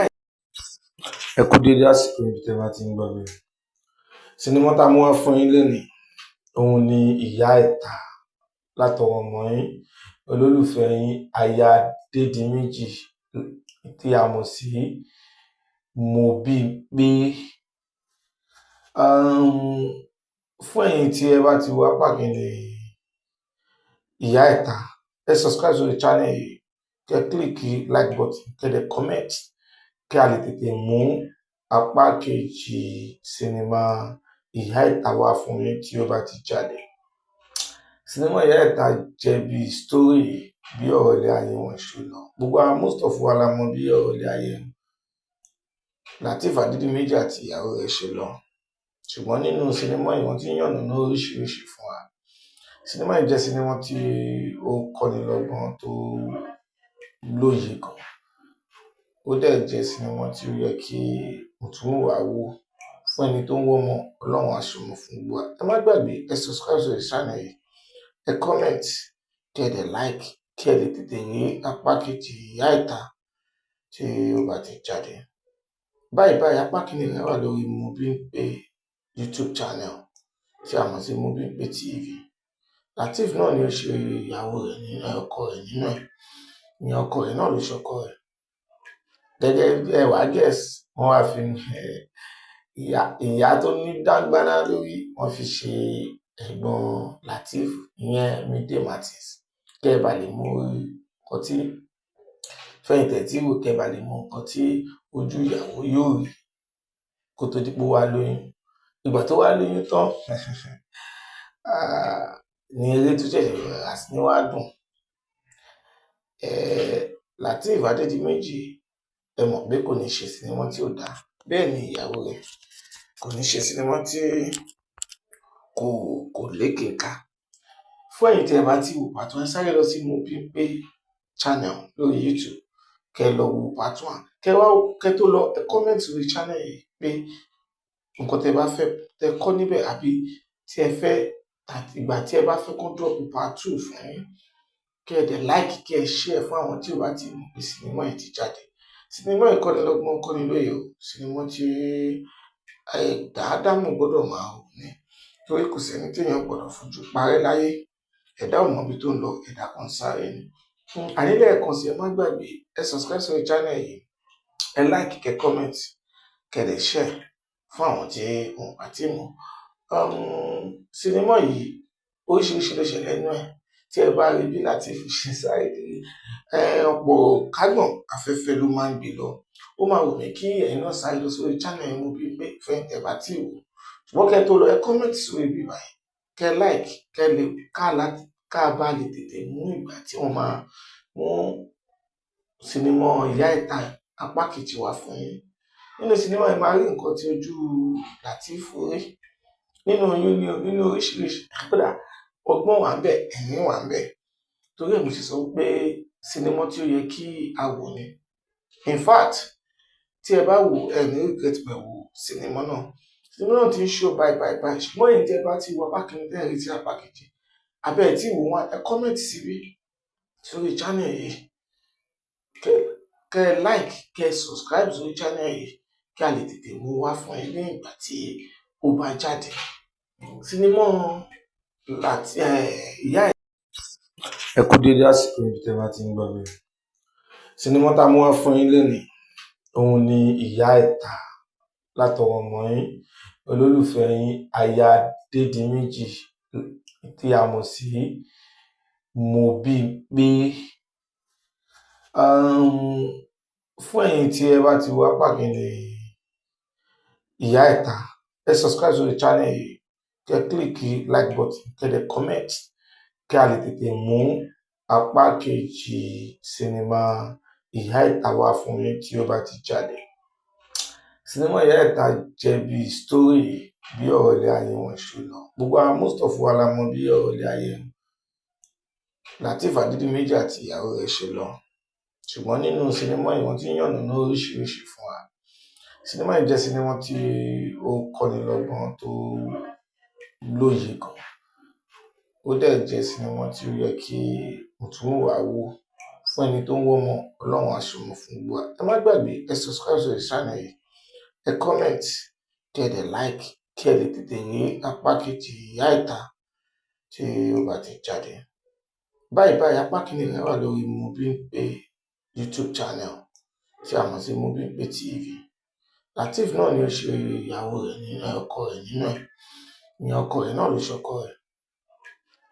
Ẹ kú dédé àsìkò ibi tẹ́ bá ti ń gbọ́ mi. Sinimá tá a mú wá fún yín lénìí, òun ni Ìyá Ìta, látọwọ́ ọmọ yín, olólùfẹ́ yín, aya Adédìméjì tí a mọ̀ sí Mobimpe. Fún ẹ̀yin tí ẹ bá ti wo apá kìíní Ìyá Ìta, ẹ subscribe sórí channel yìí, kẹ́ click like button, kẹ́ dẹ̀ comment, kí a lè tètè mú apá kejì sinimá Ìyá Ìta wá fún yín tí ó bá ti jáde. Sinimá Ìyá Ìta jẹ́ bí story bí ọ̀rọ̀ ilé ayé wọn ṣe lọ. Gbogbo àwọn, most of wa la mọ̀ bí ọ̀rọ̀ ilé ayé Lateef Adédìméjì àti ìyàwó rẹ̀ ṣe lọ. Ṣùgbọ́n nínú sinimá yìí, wọ́n ti ń yànnàná oríṣiríṣi fún wa. Sinimá yìí jẹ́ sinimá tí ó kọ́ni lọ́gbọ́n, tó lóye gan. Ó dẹ̀ jẹ́ sinimá tí ó yẹ kí mùtúmùwà wò. Fún ẹni tó ń wọ́mọ, Ọlọ́run á ṣọmọ fún gbogbo wa. Ẹ má gbàgbé, ẹ subscribe sórí channel yìí, ẹ comment, kí ẹ dẹ̀ like, kí ẹ lè tètè rí apá kejì Ìyá Ìta tí ó bá ti jáde. Báyìí báyìí, apá kìíní rẹ̀ wà lórí Mobimpe YouTube channel tí a mọ̀ sí Mobimpe TV. Lateef náà ni ó ṣe ìyàwó rẹ̀ nínú ẹ̀, ọkọ rẹ̀ nínú ẹ̀. Ìyẹn ọkọ rẹ̀ náà ló ṣe ọkọ rẹ̀. Gẹ́gẹ́ bí ẹ wá guess, wọ́n wá fi ìyá tó ní dáńgbáná lórí, wọ́n fi ṣe ẹ̀gbọ́n Lateef, ìyẹn Mide Martins. Kẹ́ ẹ bá lè mọ nǹkan tí fẹ̀yìntì tí wò, kẹ́ ẹ bá lè mọ nǹkan tí ojú ìyàwó yóò rí kó tó di pé ó wá lóyún. Ìgbà tó wá lóyún tán ní eré tó ṣẹ̀ṣẹ̀ bẹ̀rẹ̀ sí ní wá dùn. Lateef Adédìméjì, ẹ mọ̀ pé kò ní ṣe sinimá tí ò dáa, bẹ́ẹ̀ ni ìyàwó rẹ̀ kò ní ṣe sinimá tí kò lékeka. Fún ẹ̀yin tí ẹ bá ti wò part one, ẹ sáré lọ sí Mobimpe channel lórí YouTube, kẹ́ lọ wo part one. Kẹ́ wá kẹ́ tó lọ, ẹ comment sórí channel yìí pé nǹkan tẹ́ bá fẹ́ tẹ́ kọ́ níbẹ̀, àbí tí ẹ fẹ́ ìgbà tí ẹ bá fẹ́ kó drop part two fún yín. Kí ẹ dẹ̀ like, kí ẹ share fún àwọn tí ò bá ti mọ̀ pé sinimá yìí ti jáde. Sinimá yìí kọ́ni lọ́gbọ́n, kọ́ni lóye o. Sinimá tí ẹ̀dá ádámù gbọ́dọ̀ máa wò ní, torí kò sẹ́ni téèyàn gbọ́dọ̀ fojú parẹ́ láyé. Ẹ̀dá ò mọbi tó ń lọ, ẹ̀dá kan ń sáré ni. Àní lẹ́ẹ̀kan sí, ẹ má gbàgbé, ẹ subscribe sórí channel yìí, ẹ like, kẹ́ comment, kẹ́ dẹ̀ share fún àwọn tí wọn ò bá tíì mọ̀. Sinimá yìí, oríṣiríṣi ló ṣẹlẹ̀ nínú ẹ̀. Tí ẹ bá rí bí Lateef ṣe sáré kiri, ọ̀pọ̀ kágbọ̀n afẹ́fẹ́ ló máa ń gbé lọ. Ó máa wù mí kí ẹ̀yin náà sáré lọ sórí channel Mobimpe fẹ́yìn tẹ́ bá tíì wò. Ṣùgbọ́n kẹ́ tó lọ, ẹ comment sórí ibi báyìí, kẹ́ like, kẹ́ lè ká láti ká bá lè tètè mú ìgbà tí wọ́n máa mú sinimá Ìyá Ẹ̀ta apá kejì wá fún yín. Nínú sinimá yìí, máa rí nǹkan tí ojú Lateef rí nínú oyún ní nínú oríṣiríṣi. Kódà ọgbọ́n wà ńbẹ̀, ẹ̀rín wà ńbẹ̀. Torí ẹ̀ mo ṣe sọ pé sinimá tí ó yẹ kí a wò ni. In fact, tí ẹ bá wò, ẹ ní regret pé wo sinimá náà. Sinimá náà ti ń show báyìí báyìí báyìí. Ṣùgbọ́n èyí tí ẹ bá ti wo apá kìíní, tẹ́ ẹ retí apá kejì, àbí ẹ tí wò wọ́n, ẹ comment síbí sórí channel yìí, kẹ́ like, kẹ́ subscribe sórí channel yìí, kí a lè tètè mú wá fún yín ní ìgbà tí ó bá jáde. Sinimá láti Ìyá Ẹ̀. Ẹ kú dédé àsìkò ibi tẹ́ bá ti ń gbọ́ mi. Sinimá tá a mú wá fún yín lénìí, òun ni Ìyá Ẹ̀ta, látọwọ́ ọmọ yín, olólùfẹ́ yín, aya Dédìméjì, tí a mọ̀ sí Mobímpé. Fún ẹ̀yin tí ẹ bá ti wo apá kìíní Ìyá Ẹ̀ta, ẹ subscribe sórí channel yìí, kẹ́ click like button, kẹ́ dẹ̀ comment, kí a lè tètè mú apá kejì sinimá Ìyá Ẹ̀ta wá fún yín tí ó bá ti jáde. Sinimá Ìyá Ẹ̀ta jẹ́ bí story bí ọ̀rọ̀ ilé ayé wọn ṣe lọ. Gbogbo àwọn, most of wa la mọ̀ bí ọ̀rọ̀ ilé ayé Lateef Adédìméjì àti ìyàwó rẹ̀ ṣe lọ. Ṣùgbọ́n nínú sinimá yìí, wọ́n ti ń yànnàná oríṣiríṣi fún wa. Sinimá yìí jẹ́ sinimá tí ó kọ́ni lọ́gbọ́n, tó lóye gan. Ó dẹ̀ jẹ́ sinimá tí ó yẹ kí mùtúmùwà wò. Fún ẹni tó ń wọ́mọ, Ọlọ́run á ṣọmọ fún gbogbo wa. Ẹ má gbàgbé, ẹ subscribe sórí channel yìí, ẹ comment, kí ẹ dẹ̀ like, kí ẹ lè tètè rí apá kejì Ìyá Ẹ̀ta tí ó bá ti jáde. Báyìí báyìí, apá kìíní rẹ̀ wà lórí Mobimpe YouTube channel tí a mọ̀ sí Mobimpe TV. Lateef náà ni ó ṣe ìyàwó rẹ̀ nínú ẹ̀, ọkọ rẹ̀ nínú ẹ̀. Ìyẹn ọkọ rẹ̀ náà ló ṣe ọkọ rẹ̀.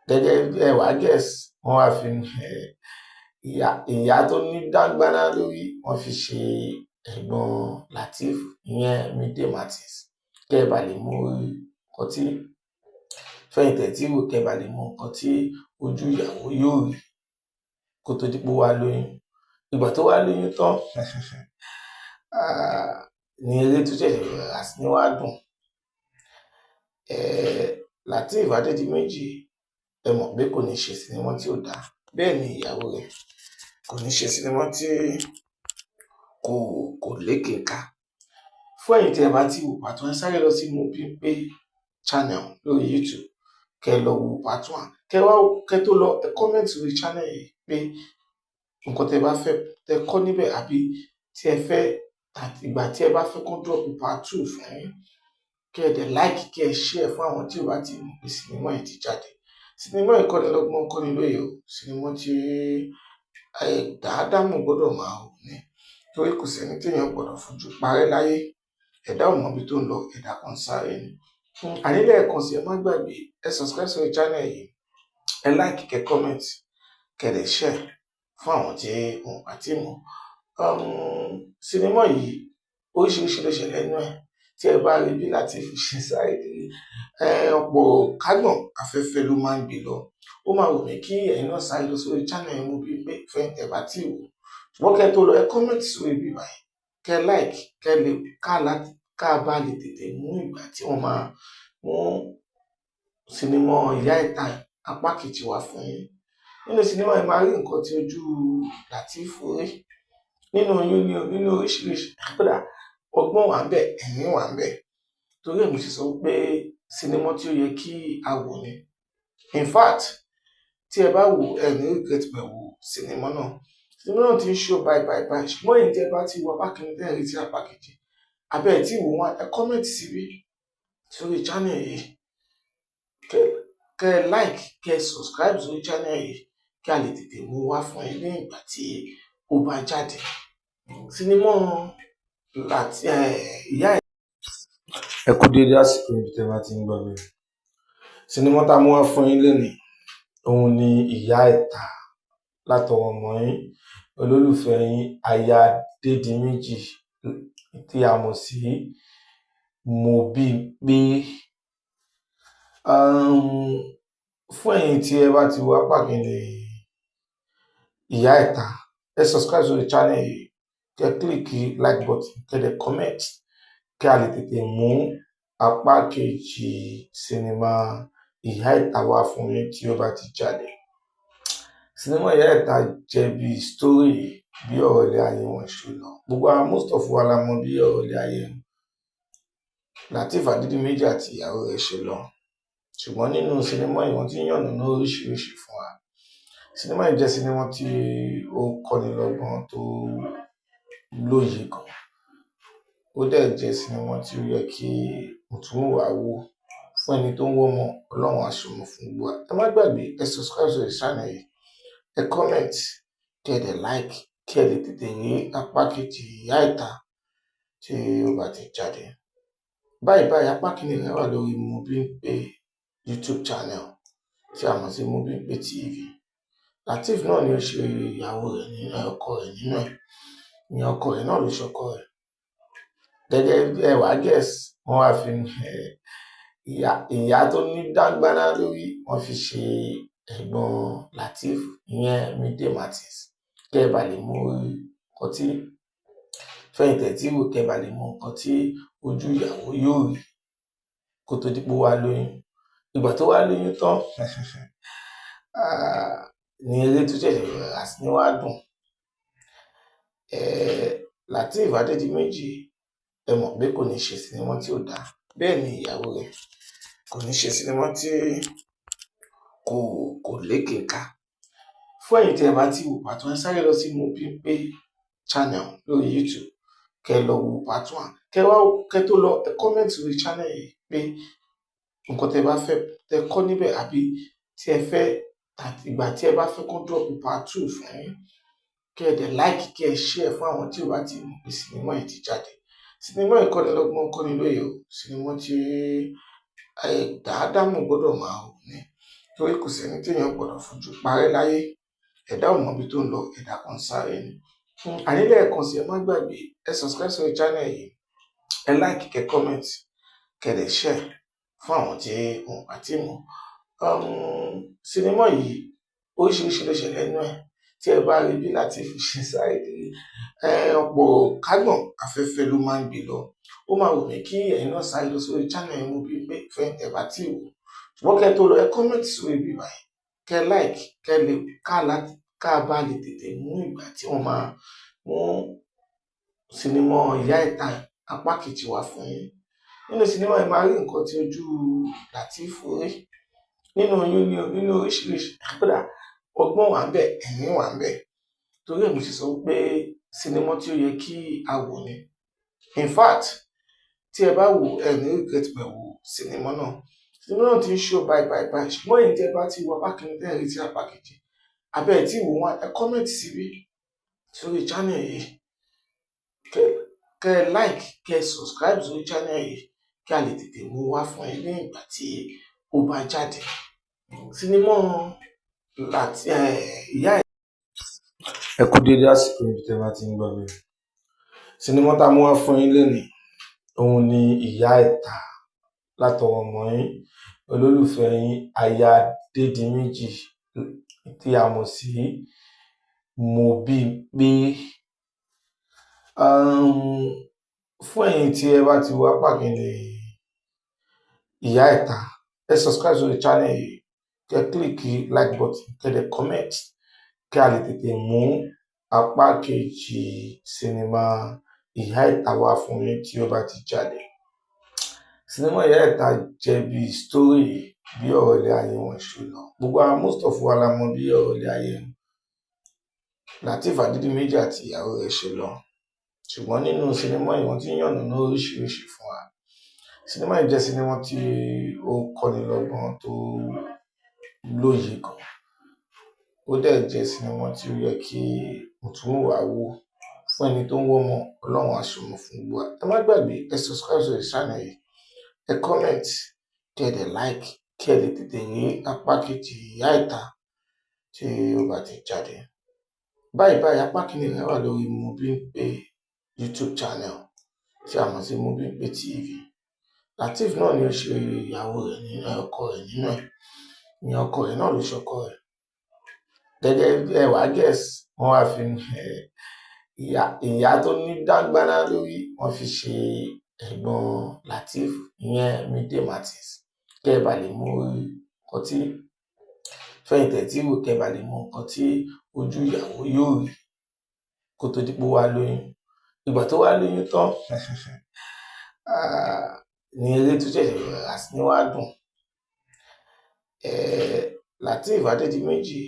Gẹ́gẹ́ bí ẹ wá guess, wọ́n wá fi ìyá tó ní dáńgbáná lórí, wọ́n fi ṣe ẹ̀gbọ́n Lateef, ìyẹn Mide Martins. Kẹ́ ẹ bá lè mọ nǹkan tí fẹ̀yìntì tí wò, kẹ́ ẹ bá lè mọ nǹkan tí ojú ìyàwó yóò rí kó tó di pé ó wá lóyún. Ìgbà tó wá lóyún tán ní eré tó ṣẹ̀ṣẹ̀ bẹ̀rẹ̀ sí ní wá dùn. Lateef Adédìméjì, ẹ mọ̀ pé kò ní ṣe sinimá tí ò dáa. Bẹ́ẹ̀ ni ìyàwó rẹ̀ kò ní ṣe sinimá tí kò lékeka. Fún ẹ̀yin tí ẹ bá ti wò part one, ẹ sáré lọ sí Mobimpe channel lórí YouTube, kẹ́ lọ wo part one. Kẹ́ wá, kẹ́ tó lọ, ẹ comment sórí channel yìí pé nǹkan tẹ́ bá fẹ́ tẹ́ kọ́ níbẹ̀, àbí tí ẹ fẹ́ tàbí ìgbà tí ẹ bá fẹ́ kó drop part two fún yín. Kí ẹ dẹ̀ like, kí ẹ share fún àwọn tí ò bá ti mọ̀ pé sinimá yìí ti jáde. Sinimá yìí kọ́ni lọ́gbọ́n, kọ́ni lóye o. Sinimá tí ẹ̀dá ádámù gbọ́dọ̀ máa wò ni, torí kò sẹ́ni téèyàn gbọ́dọ̀ fojú parẹ́ láyé. Ẹ̀dá ò mọbi tó ń lọ, ẹ̀dá kan ń sáré ni. Àní lẹ́ẹ̀kan sí, ẹ má gbàgbé, ẹ subscribe sórí channel yìí, ẹ like, kẹ́ comment, kẹ́ dẹ̀ share fún àwọn tí wọn ò bá tíì mọ̀. Sinimá yìí, oríṣiríṣi ló ṣẹlẹ̀ nínú ẹ̀. Tí ẹ bá rí bí Lateef ṣe sáré kiri, ọ̀pọ̀ kágbọ̀n afẹ́fẹ́ ló máa ń gbé lọ. Ó máa wù mí kí ẹ̀yin náà sáré lọ sórí channel Mobimpe fẹ́yìntì ẹ bá tíì wò. Ṣùgbọ́n kẹ́ tó lọ, ẹ comment sórí ibi báyìí, kẹ́ like, kẹ́ lè ká láti ká bá lè tètè mú ìgbà tí wọ́n máa mú sinimá Ìyá Ẹ̀ta apá kejì wá fún yín. Nínú sinimá yìí, máa rí nǹkan tí ojú Lateef rí nínú oyún ní nínú oríṣiríṣi. Kódà ọgbọ́n wà ńbẹ̀, ẹ̀rín wà ńbẹ̀. Torí ẹ̀ mo ṣe sọ pé sinimá tí ó yẹ kí a wò ni. In fact, tí ẹ bá wò, ẹ ní regret pé wo sinimá náà. Sinimá náà ti ń show báyìí báyìí báyìí. Ṣùgbọ́n èyí tí ẹ bá ti wo apá kìíní, tẹ́ ẹ retí apá kejì, àbí ẹ tí wò wọ́n, ẹ comment síbí sórí channel yìí, kẹ́ Kẹ́ ẹ like, kẹ́ ẹ subscribe sórí channel yìí kí a lè tètè mú wá fún yín ní ìgbà tí ó bá jáde. Sinimá láti ìyá ẹ̀. Ẹ kú déédé àsìkò ibi tẹ́ bá ti ń gbọ́ mi. Sinimá tá a mú wá fún yín lénìí, òun ni Ìyá Ẹ̀ta, látọwọ́ ọmọ yín, olólùfẹ́ yín, aya Dédìméjì tí a mọ̀ sí Mobímpé. Fún ẹ̀yin tí ẹ bá ti wo apá kìíní Ìyá Ẹ̀ta, ẹ subscribe sórí channel yìí, kẹ́ click like button, kẹ́ dẹ̀ comment, kí a lè tètè mú apá kejì sinimá Ìyá Ẹ̀ta wá fún yín tí ó bá ti jáde. Sinimá Ìyá Ẹ̀ta jẹ́ bí story bí ọ̀rọ̀ ilé ayé wọn ṣe lọ. Gbogbo àwọn, most of wa la mọ̀ bí ọ̀rọ̀ ilé ayé Lateef Adédìméjì àti ìyàwó rẹ̀ ṣe lọ. Ṣùgbọ́n nínú sinimá yìí, wọ́n ti ń yànnàná oríṣiríṣi fún wa. Sinimá yìí jẹ́ sinimá tí ó kọ́ni lọ́gbọ́n, tó lóye gan. Ó dẹ̀ jẹ́ sinimá tí ó yẹ kí mùtúmùwà wò fún ẹni tó ń wọ́mọ. Ọlọ́run á ṣọmọ fún gbogbo wa. Ẹ má gbàgbé, ẹ subscribe sórí channel yìí, ẹ comment, kí ẹ dẹ̀ like, kí ẹ lè tètè rí apá kejì Ìyá Ẹ̀ta tí ó bá ti jáde. Báyìí báyìí, apá kìíní rẹ̀ wà lórí Mobímpé YouTube channel tí a mọ̀ sí Mobímpé TV. Lateef náà ni ó ṣe ìyàwó rẹ̀ nínú, ọkọ rẹ̀ nínú ẹ̀. Ìyẹn ọkọ rẹ̀ náà ló ṣọkọ rẹ̀. Gẹ́gẹ́ bí ẹ wá guess, wọ́n wá fi ìyá tó ní dáńgbáná lórí, wọ́n fi ṣe ẹ̀gbọ́n Lateef, ìyẹn Mide Martins. Kẹ́ ẹ bá lè mọ nǹkan tí fẹ̀yìntì tí wò, kẹ́ ẹ bá lè mọ nǹkan tí ojú ìyàwó yóò rí kó tó di pé ó wá lóyún. Ìgbà tó wá lóyún tán ní eré tó ṣẹ̀ṣẹ̀ bẹ̀rẹ̀ sí ní wá dùn. Lateef Adédìméjì, ẹ mọ̀ pé kò ní ṣe sinimá tí ò dáa. Bẹ́ẹ̀ ni ìyàwó rẹ̀ kò ní ṣe sinimá tí kò lékeka. Fún ẹ̀yin tí ẹ bá ti wò part one, ẹ sáré lọ sí Mobímpé channel lórí YouTube, kẹ́ lọ wo part one. Kẹ́ wá, kẹ́ tó lọ, ẹ comment lórí channel yìí pé nǹkan tẹ́ bá fẹ́ tẹ́ kọ́ níbẹ̀, àbí tí ẹ fẹ́ àti ìgbà tí ẹ bá fẹ́ kó drop part two fún yín. Kẹ́ ẹ dẹ̀ like, kẹ́ ẹ share fún àwọn tí ò bá ti mọ̀ pé sinimá yìí ti jáde. Sinimá yìí kọ́ni lọ́gbọ́n, kọ́ni lóye o. Sinimá tí ẹ̀dá ádámù gbọ́dọ̀ máa wò ní, torí kò sẹ́ni téèyàn gbọ́dọ̀ fojú parẹ́ láyé. Ẹ̀dá ò mọ ibi tó ń lọ, ẹ̀dá kan ń sáré ni. Àní lẹ́ẹ̀kan sí, ẹ má gbàgbé, ẹ subscribe sórí channel yìí, ẹ like, kẹ́ comment, kẹ́ dẹ̀ share fún àwọn tí wọn bá ti mọ̀. Sinimá yìí, oríṣiríṣi ló ṣẹlẹ̀ nínú ẹ̀. Tí ẹ bá rí bí Lateef ṣe sáré kiri, ọ̀pọ̀ kágbọ̀n afẹ́fẹ́ ló máa ń gbé lọ. Ó máa wù mí kí ẹ̀yin náà sáré lọ sórí channel Mobímpé fẹ́yìntì ẹ bá tí wò. Ṣùgbọ́n kẹ́ tó lọ, ẹ comment sórí ibi báyìí, kẹ́ like, kẹ́ lè ká láti ká bá lè tètè mú ìgbà tí wọ́n máa mú sinimá Ìyá Ẹ̀ta apá kejì wá fún yín. Nínú sinimá yìí, máa rí nǹkan tí ojú Lateef rí nínú oyún ní nínú oríṣiríṣi. Kódà ọgbọ́n wà ńbẹ̀, ẹ̀rín wà ńbẹ̀. Torí ẹ̀ mo ṣe sọ pé sinimá tí ó yẹ kí a wò ni. In fact, tí ẹ bá wò, ẹ ní regret pé wo sinimá náà. Sinimá náà ti ń show báyìí báyìí báyìí. Ṣùgbọ́n èyí tí ẹ bá ti wo apá kìíní, tẹ́ ẹ retí apá kejì, àbẹ́ ẹ̀ tí wò wọ́n, ẹ comment síbí sórí channel yìí, kẹ́ ẹ like, kẹ́ ẹ subscribe sórí channel yìí kí a lè tètè mú wá fún yín ní ìgbà tí ó bá jáde. Sinimá láti Ìyá Ẹ kú déédé àsìkò ibi tẹ́ bá ti ń gbọ́ mi. Sinimá tá a mú wá fún yín lénìí, òun ni Ìyá Ẹ̀ta, látọwọ́ ọmọ yín, olólùfẹ́ yín, aya Dédìméjì tí a mọ̀ sí Mobímpé. Fún ẹ̀yin tí ẹ bá ti wo apá kìíní Ìyá Ẹ̀ta, ẹ subscribe sórí channel yìí, kẹ́ click like button, kẹ́ dẹ̀ comment, kí a lè tètè mú apá kejì sinimá Ìyá Ẹ̀ta wá fún yín tí ó bá ti jáde. Sinimá Ìyá Ẹ̀ta jẹ́ bí story bí ọ̀rọ̀ ilé ayé wọn ṣe lọ. Gbogbo àwọn, most of wa la mọ̀ bí ọ̀rọ̀ ilé ayé Lateef Adédìméjì àti ìyàwó rẹ̀ ṣe lọ. Ṣùgbọ́n nínú sinimá yìí, wọ́n ti ń yànnàná oríṣiríṣi fún wa. Sinimá yìí jẹ́ sinimá tí ó kọ́ni lọ́gbọ́n, tó lóye gan. Ó dẹ̀ jẹ́ sinimá tí ó yẹ kí mùtúmùwà wò. Fún ẹni tó ń wọ́mọ, Ọlọ́run á ṣọmọ fún gbogbo wa. Ẹ má gbàgbé, ẹ subscribe sórí channel yìí, ẹ comment, kí ẹ dẹ̀ like, kí ẹ lè tètè rí apá kejì Ìyá Ìta tí ó bá ti jáde. Báyìí báyìí, apá kìíní rẹ̀ wà lórí Mobimpe YouTube channel tí a mọ̀ sí Mobimpe TV. Lateef náà ni ó ṣe ìyàwó rẹ̀ nínú ọkọ rẹ̀ nínú ẹ̀. Ìyẹn ọkọ rẹ̀ náà ló ṣọkọ rẹ̀. Gẹ́gẹ́ bí ẹ wá guess, wọ́n wá fi ìyá tó ní dáńgbáná lórí, wọ́n fi ṣe ẹ̀gbọ́n Lateef, ìyẹn Mide Martins. Kẹ́ ẹ bá lè mọ nǹkan tí fẹ̀yìntì tí wò, kẹ́ ẹ bá lè mọ nǹkan tí ojú ìyàwó yóò rí kó tó di pé ó wá lóyún. Ìgbà tó wá lóyún tán ní eré tó ṣẹ̀ṣẹ̀ bẹ̀rẹ̀ sí ní wá dùn. Lateef Adédìméjì,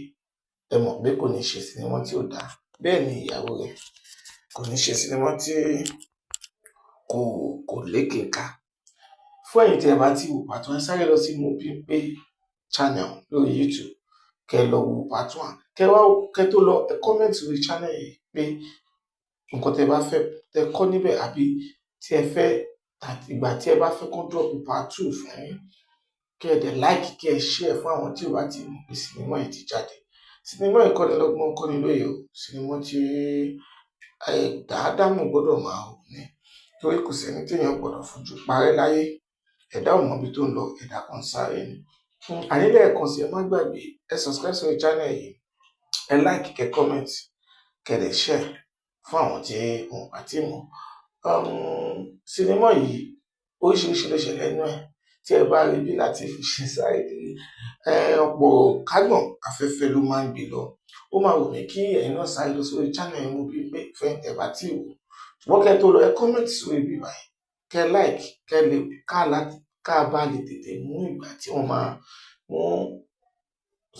ẹ mọ̀ pé kò ní ṣe sinimá tí ò dáa. Bẹ́ẹ̀ ni ìyàwó rẹ̀ kò ní ṣe sinimá tí kò lékeka. Fún ẹ̀yin tí ẹ bá ti wò part one, ẹ sáré lọ sí Mobimpe channel lórí YouTube, kẹ́ ẹ lọ wo part one. Kẹ́ wá, kẹ́ tó lọ, ẹ comment lórí channel yìí pé nǹkan tẹ́ bá fẹ́ tẹ́ kọ́ níbẹ̀, àbí tí ẹ fẹ́ àti ìgbà tí ẹ bá fẹ́ kó drop part two fún yín. Kẹ́ ẹ dẹ̀ like, kẹ́ ẹ share fún àwọn tí ò bá ti mọ̀ pé sinimá yìí ti jáde. Sinimá yìí kọ́ni lọ́gbọ́n, kọ́ni lóye o. Sinimá tí ẹ̀dá ádámù gbọ́dọ̀ máa wò ni, torí kò sẹ́ni téèyàn gbọ́dọ̀ fojú parẹ́ láyé. Ẹ̀dá ò mọ ibi tó ń lọ, ẹ̀dá kan ń sáré ni. Àní lẹ́ẹ̀kan sí, ẹ má gbàgbé, ẹ subscribe sórí channel yìí, ẹ like, kẹ́ comment, kẹ́ dẹ̀ share fún àwọn tí wọn ò bá tí mọ̀. Sinimá yìí, oríṣiríṣi ló ṣẹlẹ̀ nínú ẹ̀. Tí ẹ bá rí bí Lateef ṣe sáré kiri, ọ̀pọ̀ kágbọ̀n afẹ́fẹ́ ló máa ń gbé lọ. Ó máa wù mí kí ẹ̀yin náà sáré lọ sórí channel Mobimpe fẹ́yìntì ẹ bá tí wò. Ṣùgbọ́n kẹ́ tó lọ, ẹ comment sórí ibi báyìí, kẹ́ like, kẹ́ lè ká láti ká bá lè tètè mú ìgbà tí wọ́n máa mú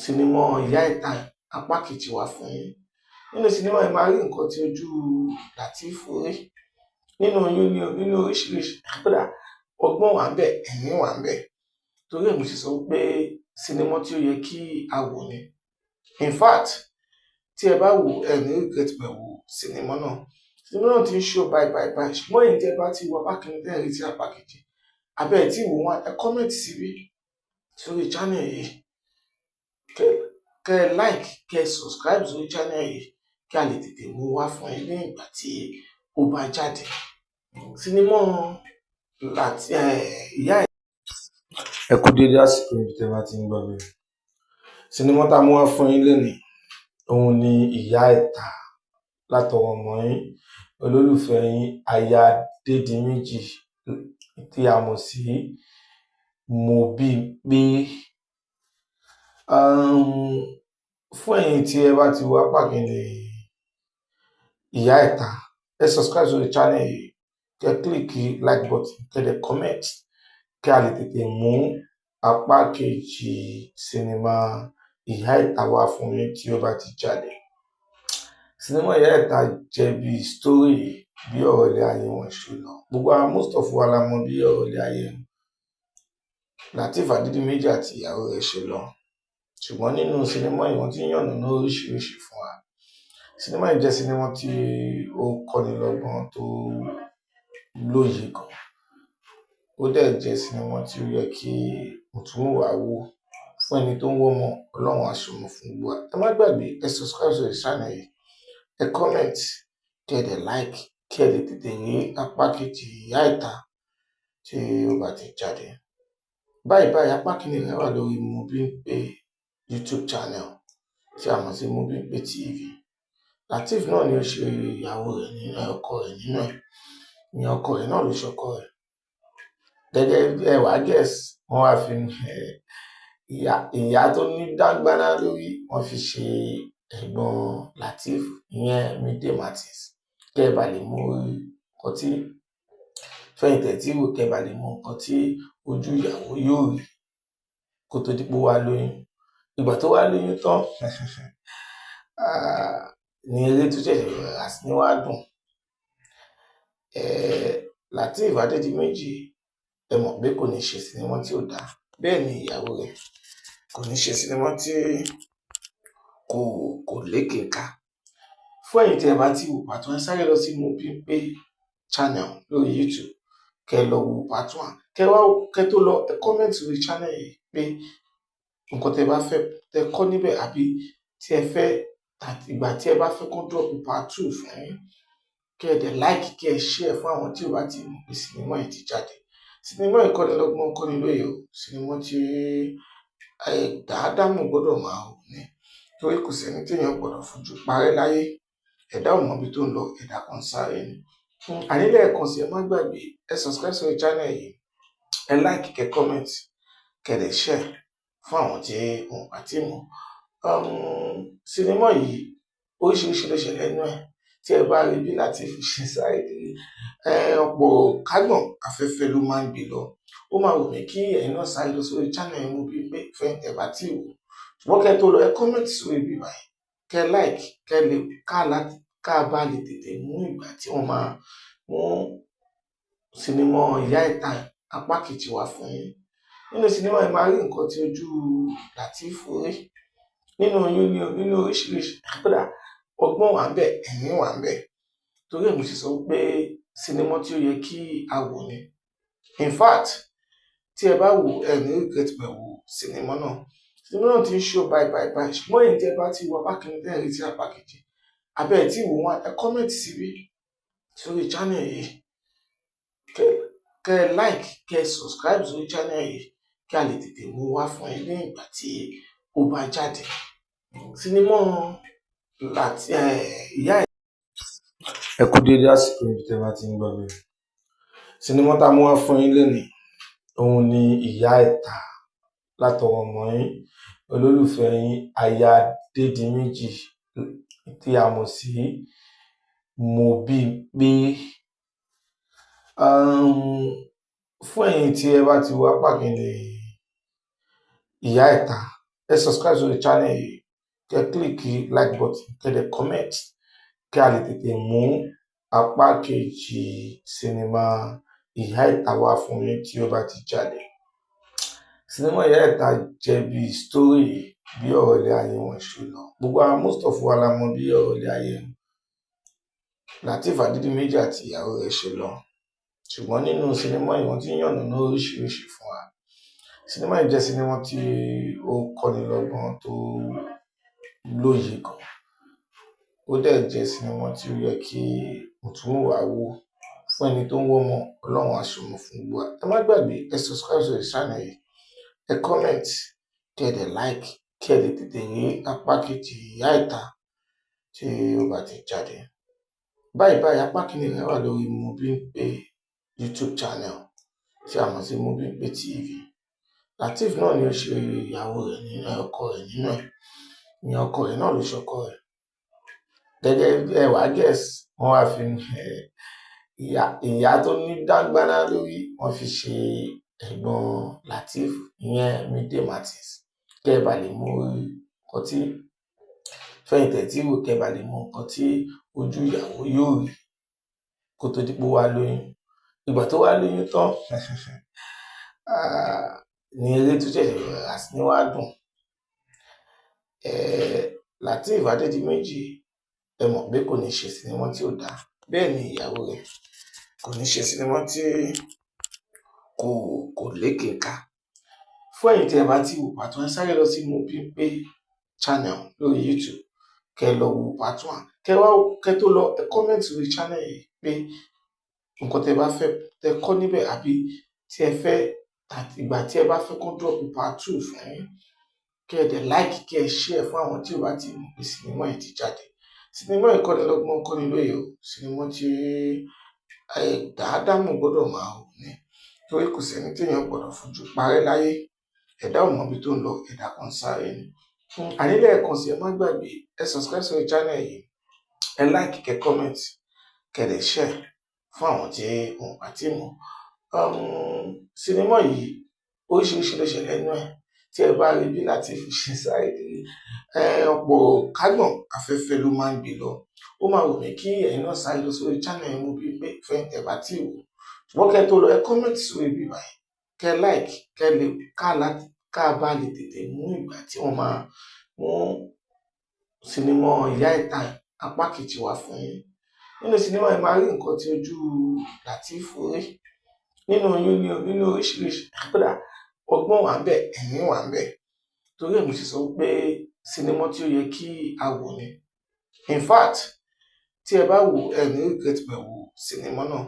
sinimá Ìyá Ìta apá kejì wá fún yín. Nínú sinimá yìí, máa rí nǹkan tí ojú Lateef rí nínú oyún ní nínú oríṣiríṣi. Kódà ọgbọ́n wà ńbẹ̀, ẹ̀rín wà ńbẹ̀. Torí ẹ̀ mo ṣe sọ pé sinimá tí ó yẹ kí a wò ni. In fact, tí ẹ bá wò, ẹ ní regret pé wo sinimá náà. Sinimá náà ti ń show báyìí báyìí báyìí. Ṣùgbọ́n èyí tí ẹ bá ti wo apá kìíní tẹ́ ẹ retí apá kejì, àbí ẹ tí wò wọ́n, ẹ comment síbí sórí channel yìí, kẹ́ ẹ like, kẹ́ ẹ subscribe sórí channel yìí, kí a lè tètè mú wá fún yín ní ìgbà tí ó bá jáde. Sinimá láti Ìyá Ẹ kú dédé àsìkò ibi tẹ́ bá ti ń gbọ́ mi. Sinimá tá a mú wá fún yín lénìí, òun ni Ìyá Ìta, látọwọ́ ọmọ yín, olólùfẹ́ yín, aya Adédìméjì tí a mọ̀ sí Mobimpe. Fún ẹ̀yin tí ẹ bá ti wo apá kìíní Ìyá Ìta, ẹ subscribe sórí channel yìí, kẹ́ click like button, kẹ́ dẹ̀ comment, kí a lè tètè mú apá kejì sinimá Ìyá Ìta wá fún yín tí ó bá ti jáde. Sinimá Ìyá Ìta jẹ́ bí story bí ọ̀rọ̀ ilé ayé wọn ṣe lọ. Gbogbo àwọn, most of wa la mọ̀ bí ọ̀rọ̀ ilé ayé Lateef Adédìméjì àti ìyàwó rẹ̀ ṣe lọ. Ṣùgbọ́n nínú sinimá yìí, wọ́n ti ń yànnàná oríṣiríṣi fún wa. Sinimá yìí jẹ́ sinimá tí ó kọ́ni lọ́gbọ́n, tó lóye gan. Ó dẹ̀ jẹ́ sinimá tí ó yẹ kí mùtúmùwà wò. Fún ẹni tó ń wọ́mọ, Ọlọ́run á ṣọmọ fún gbogbo wa. Ẹ má gbàgbé, ẹ subscribe sórí channel yìí, ẹ comment, kí ẹ dẹ̀ like, kí ẹ lè tètè rí apá kejì Ìyá Ìta tí ó bá ti jáde. Báyìí báyìí, apá kìíní rẹ̀ wà lórí Mobimpe YouTube channel tí a mọ̀ sí Mobimpe TV. Lateef náà ni ó ṣe ìyàwó rẹ̀ nínú ọkọ rẹ̀ nínú ẹ̀. Ìyẹn ọkọ rẹ̀ náà ló ṣọkọ rẹ̀. Gẹ́gẹ́ bí ẹ wá guess, wọ́n wá fi ìyá tó ní dáńgbáná lórí, wọ́n fi ṣe ẹ̀gbọ́n Lateef, ìyẹn Mide Martins. Kẹ́ ẹ bá lè mọ nǹkan tí fẹ̀yìntì tí wò, kẹ́ ẹ bá lè mọ nǹkan tí ojú ìyàwó yóò rí kó tó di pé ó wá lóyún. Ìgbà tó wá lóyún tán ní eré tó ṣẹ̀ṣẹ̀ bẹ̀rẹ̀ sí ní wá dùn. Lateef Adédìméjì, ẹ mọ̀ pé kò ní ṣe sinimá tí ò dáa. Bẹ́ẹ̀ ni ìyàwó rẹ̀ Kò ní ṣe sinimá tí kò lékeka. Fún ẹ̀yin tí ẹ bá ti wò part one, ẹ sáré lọ sí Mobimpe channel lórí YouTube, kẹ́ lọ wo part one. Kẹ́ wá, kẹ́ tó lọ, ẹ comment lórí channel yìí pé nǹkan tẹ́ bá fẹ́ tẹ́ kọ́ níbẹ̀, àbí tí ẹ fẹ́ tàbí ìgbà tí ẹ bá fẹ́ kó drop part two fún yín. Kẹ́ ẹ dẹ̀ like, kẹ́ ẹ share fún àwọn tí ò bá ti mọ̀ pé sinimá yìí ti jáde. Sinimá yìí kọ́ni lọ́gbọ́n, kọ́ni lóye o. Sinimá tí ẹ̀dá ádámù gbọ́dọ̀ máa wò ní, torí kò sẹ́ni téèyàn gbọ́dọ̀ fojú parẹ́ láyé. Ẹ̀dá ò mọbi tó ń lọ, ẹ̀dá kan ń sáré ni. Àní lẹ́ẹ̀kan sí, ẹ má gbàgbé, ẹ subscribe sórí channel yìí, ẹ like, kẹ́ comment, kẹ́ dẹ̀ share fún àwọn tí wọn ò bá tí mọ̀. Sinimá yìí, oríṣiríṣi ló ṣẹlẹ̀ nínú ẹ̀. Tí ẹ bá rí bí Lateef ṣe sáré kiri, ọ̀pọ̀ kágbọ̀n afẹ́fẹ́ ló máa ń gbé lọ. Ó máa wù mí kí ẹ̀yin náà sáré lọ sórí channel Mobimpe fẹ́yìn tẹ́ bá tí wò. Ṣùgbọ́n kẹ́ tó lọ, ẹ comment sórí ibi báyìí, kẹ́ like, kẹ́ lè ká láti ká bá lè tètè mú ìgbà tí wọ́n máa mú sinimá Ìyá Ìta apá kejì wá fún yín. Nínú sinimá yìí, máa rí nǹkan tí ojú Lateef rí nínú oyún ní o, nínú oríṣiríṣi. Kódà ọgbọ́n wà ńbẹ̀, ẹ̀rín wà ńbẹ̀. Torí ẹ̀ mo ṣe sọ pé sinimá tí ó yẹ kí a wò ni. In fact, tí ẹ bá wò, ẹ ní regret pé wo sinimá náà. Sinimá náà ti ń show báyìí báyìí báyìí. Ṣùgbọ́n èyí tí ẹ bá ti wo apá kìíní, tẹ́ ẹ retí apá kejì, àbí ẹ tí wò wọ́n, ẹ comment síbí sórí channel yìí, kẹ́ ẹ like, kẹ́ ẹ subscribe sórí channel yìí, kí a lè tètè mú wá fún yín ní ìgbà tí ó bá jáde. Sinimá láti Ìyá Ẹ kú déédé àsìkò ibi tẹ́ bá ti ń gbọ́ mi. Sinimá tá a mú wá fún yín lénìí, òun ni Ìyá Ìta, látọwọ́ ọmọ yín, olólùfẹ́ yín, aya Dédìméjì, tí a mọ̀ sí Mobímpé. Fún ẹ̀yin tí ẹ bá ti wo apá kìíní Ìyá Ìta, ẹ subscribe sórí channel yìí, kẹ́ click like button, kẹ́ dẹ̀ comment, kí a lè tètè mú apá kejì sinimá Ìyá Ìta wá fún yín tí ó bá ti jáde. Sinimá Ìyá Ìta jẹ́ bí story bí ọ̀rọ̀ ilé ayé wọn ṣe lọ. Gbogbo àwọn, most of wa la mọ̀ bí ọ̀rọ̀ ilé ayé Lateef Adédìméjì àti ìyàwó rẹ̀ ṣe lọ. Ṣùgbọ́n nínú sinimá yìí, wọ́n ti ń yànnàná oríṣiríṣi fún wa. Sinimá yìí jẹ́ sinimá tí ó kọ́ni lọ́gbọ́n, tó lóye gan. Ó dẹ̀ jẹ́ sinimá tí ó yẹ kí mùtúmùwà wò. Fún ẹni tó ń wọ́mọ, Ọlọ́run á ṣọmọ fún gbogbo wa. Ẹ má gbàgbé, ẹ subscribe sórí channel yìí, ẹ comment, kí ẹ dẹ̀ like, kí ẹ lè tètè rí apá kejì Ìyá Ìta tí ó bá ti jáde. Báyìí báyìí, apá kìíní rẹ̀ wà lórí Mobimpe YouTube channel tí a mọ̀ sí Mobimpe TV. Lateef náà ni ó ṣe ìyàwó rẹ̀ nínú, ọkọ rẹ̀ nínú ẹ̀. Ìyẹn ọkọ rẹ̀ náà ló ṣọkọ rẹ̀. Gẹ́gẹ́ bí ẹ wá guess, wọ́n wá fi ìyá tó ní dáńgbáná lórí, wọ́n fi ṣe ẹ̀gbọ́n Lateef, ìyẹn Mide Martins. Kẹ́ ẹ bá lè mọ nǹkan tí fẹ̀yìntì tí wò, kẹ́ ẹ bá lè mọ nǹkan tí ojú ìyàwó yóò rí kó tó di pé ó wá lóyún. Ìgbà tó wá lóyún tán ní eré tó ṣẹ̀ṣẹ̀ bẹ̀rẹ̀ sí ní wá dùn. Lateef Adédìméjì, ẹ mọ̀ pé kò ní ṣe sinimá tí ò dáa. Bẹ́ẹ̀ ni ìyàwó rẹ̀ kò ní ṣe sinimá tí kò lékeka. Fún ẹ̀yin tí ẹ bá ti wò part one, ẹ sáré lọ sí Mobimpe channel lórí YouTube, kẹ́ lọ wo part one. Kẹ́ wá, kẹ́ tó lọ, ẹ comment sórí channel yìí pé nǹkan tẹ́ bá fẹ́ tẹ́ kọ́ níbẹ̀, àbí tí ẹ fẹ́ tàbí ìgbà tí ẹ bá fẹ́ kó drop part two fún yín. Kẹ́ ẹ dẹ̀ like, kẹ́ ẹ share fún àwọn tí ò bá ti mọ̀ pé sinimá yìí ti jáde. Sinimá yìí kọ́ni lọ́gbọ́n, kọ́ni lóye o. Sinimá tí ẹ̀dá ádámù gbọ́dọ̀ máa wò ní, torí kò sẹ́ni téèyàn gbọ́dọ̀ fojú parẹ́ láyé. Ẹ̀dá ò mọbi tó ń lọ, ẹ̀dá kan ń sáré ni. Àní lẹ́ẹ̀kan sí, ẹ má gbàgbé, ẹ subscribe sórí channel yìí, ẹ like, kẹ́ comment, kẹ́ dẹ̀ share fún àwọn tí wọn ò bá tí mọ̀. Sinimá yìí, oríṣiríṣi ló ṣẹlẹ̀ nínú ẹ̀. Tí ẹ bá rí bí Lateef ṣe sáré kiri, ọ̀pọ̀ kágbọ̀n afẹ́fẹ́ ló máa ń gbé lọ. Ó máa wù mí kí ẹ̀yin náà sáré lọ sórí channel Mobimpe fẹ́yìntì ẹ bá tí wò. Ṣùgbọ́n kẹ́ tó lọ, ẹ comment sórí ibi báyìí, kẹ́ like, kẹ́ lè ká láti ká bá lè tètè mú ìgbà tí wọ́n máa mú sinimá Ìyá Ẹ̀ta apá kejì wá fún yín. Nínú sinimá yìí, máa rí nǹkan tí ojú Lateef rí nínú oyún ní nínú oríṣiríṣi. Kódà ọgbọ́n wà ń bẹ̀, ẹ̀rín wà ń bẹ̀. Torí ẹ̀ mo ṣe sọ pé sinimá tí ó yẹ kí a wò ni. In fact, tí ẹ bá wò, ẹ ní regret pẹ̀ wò sinimá náà.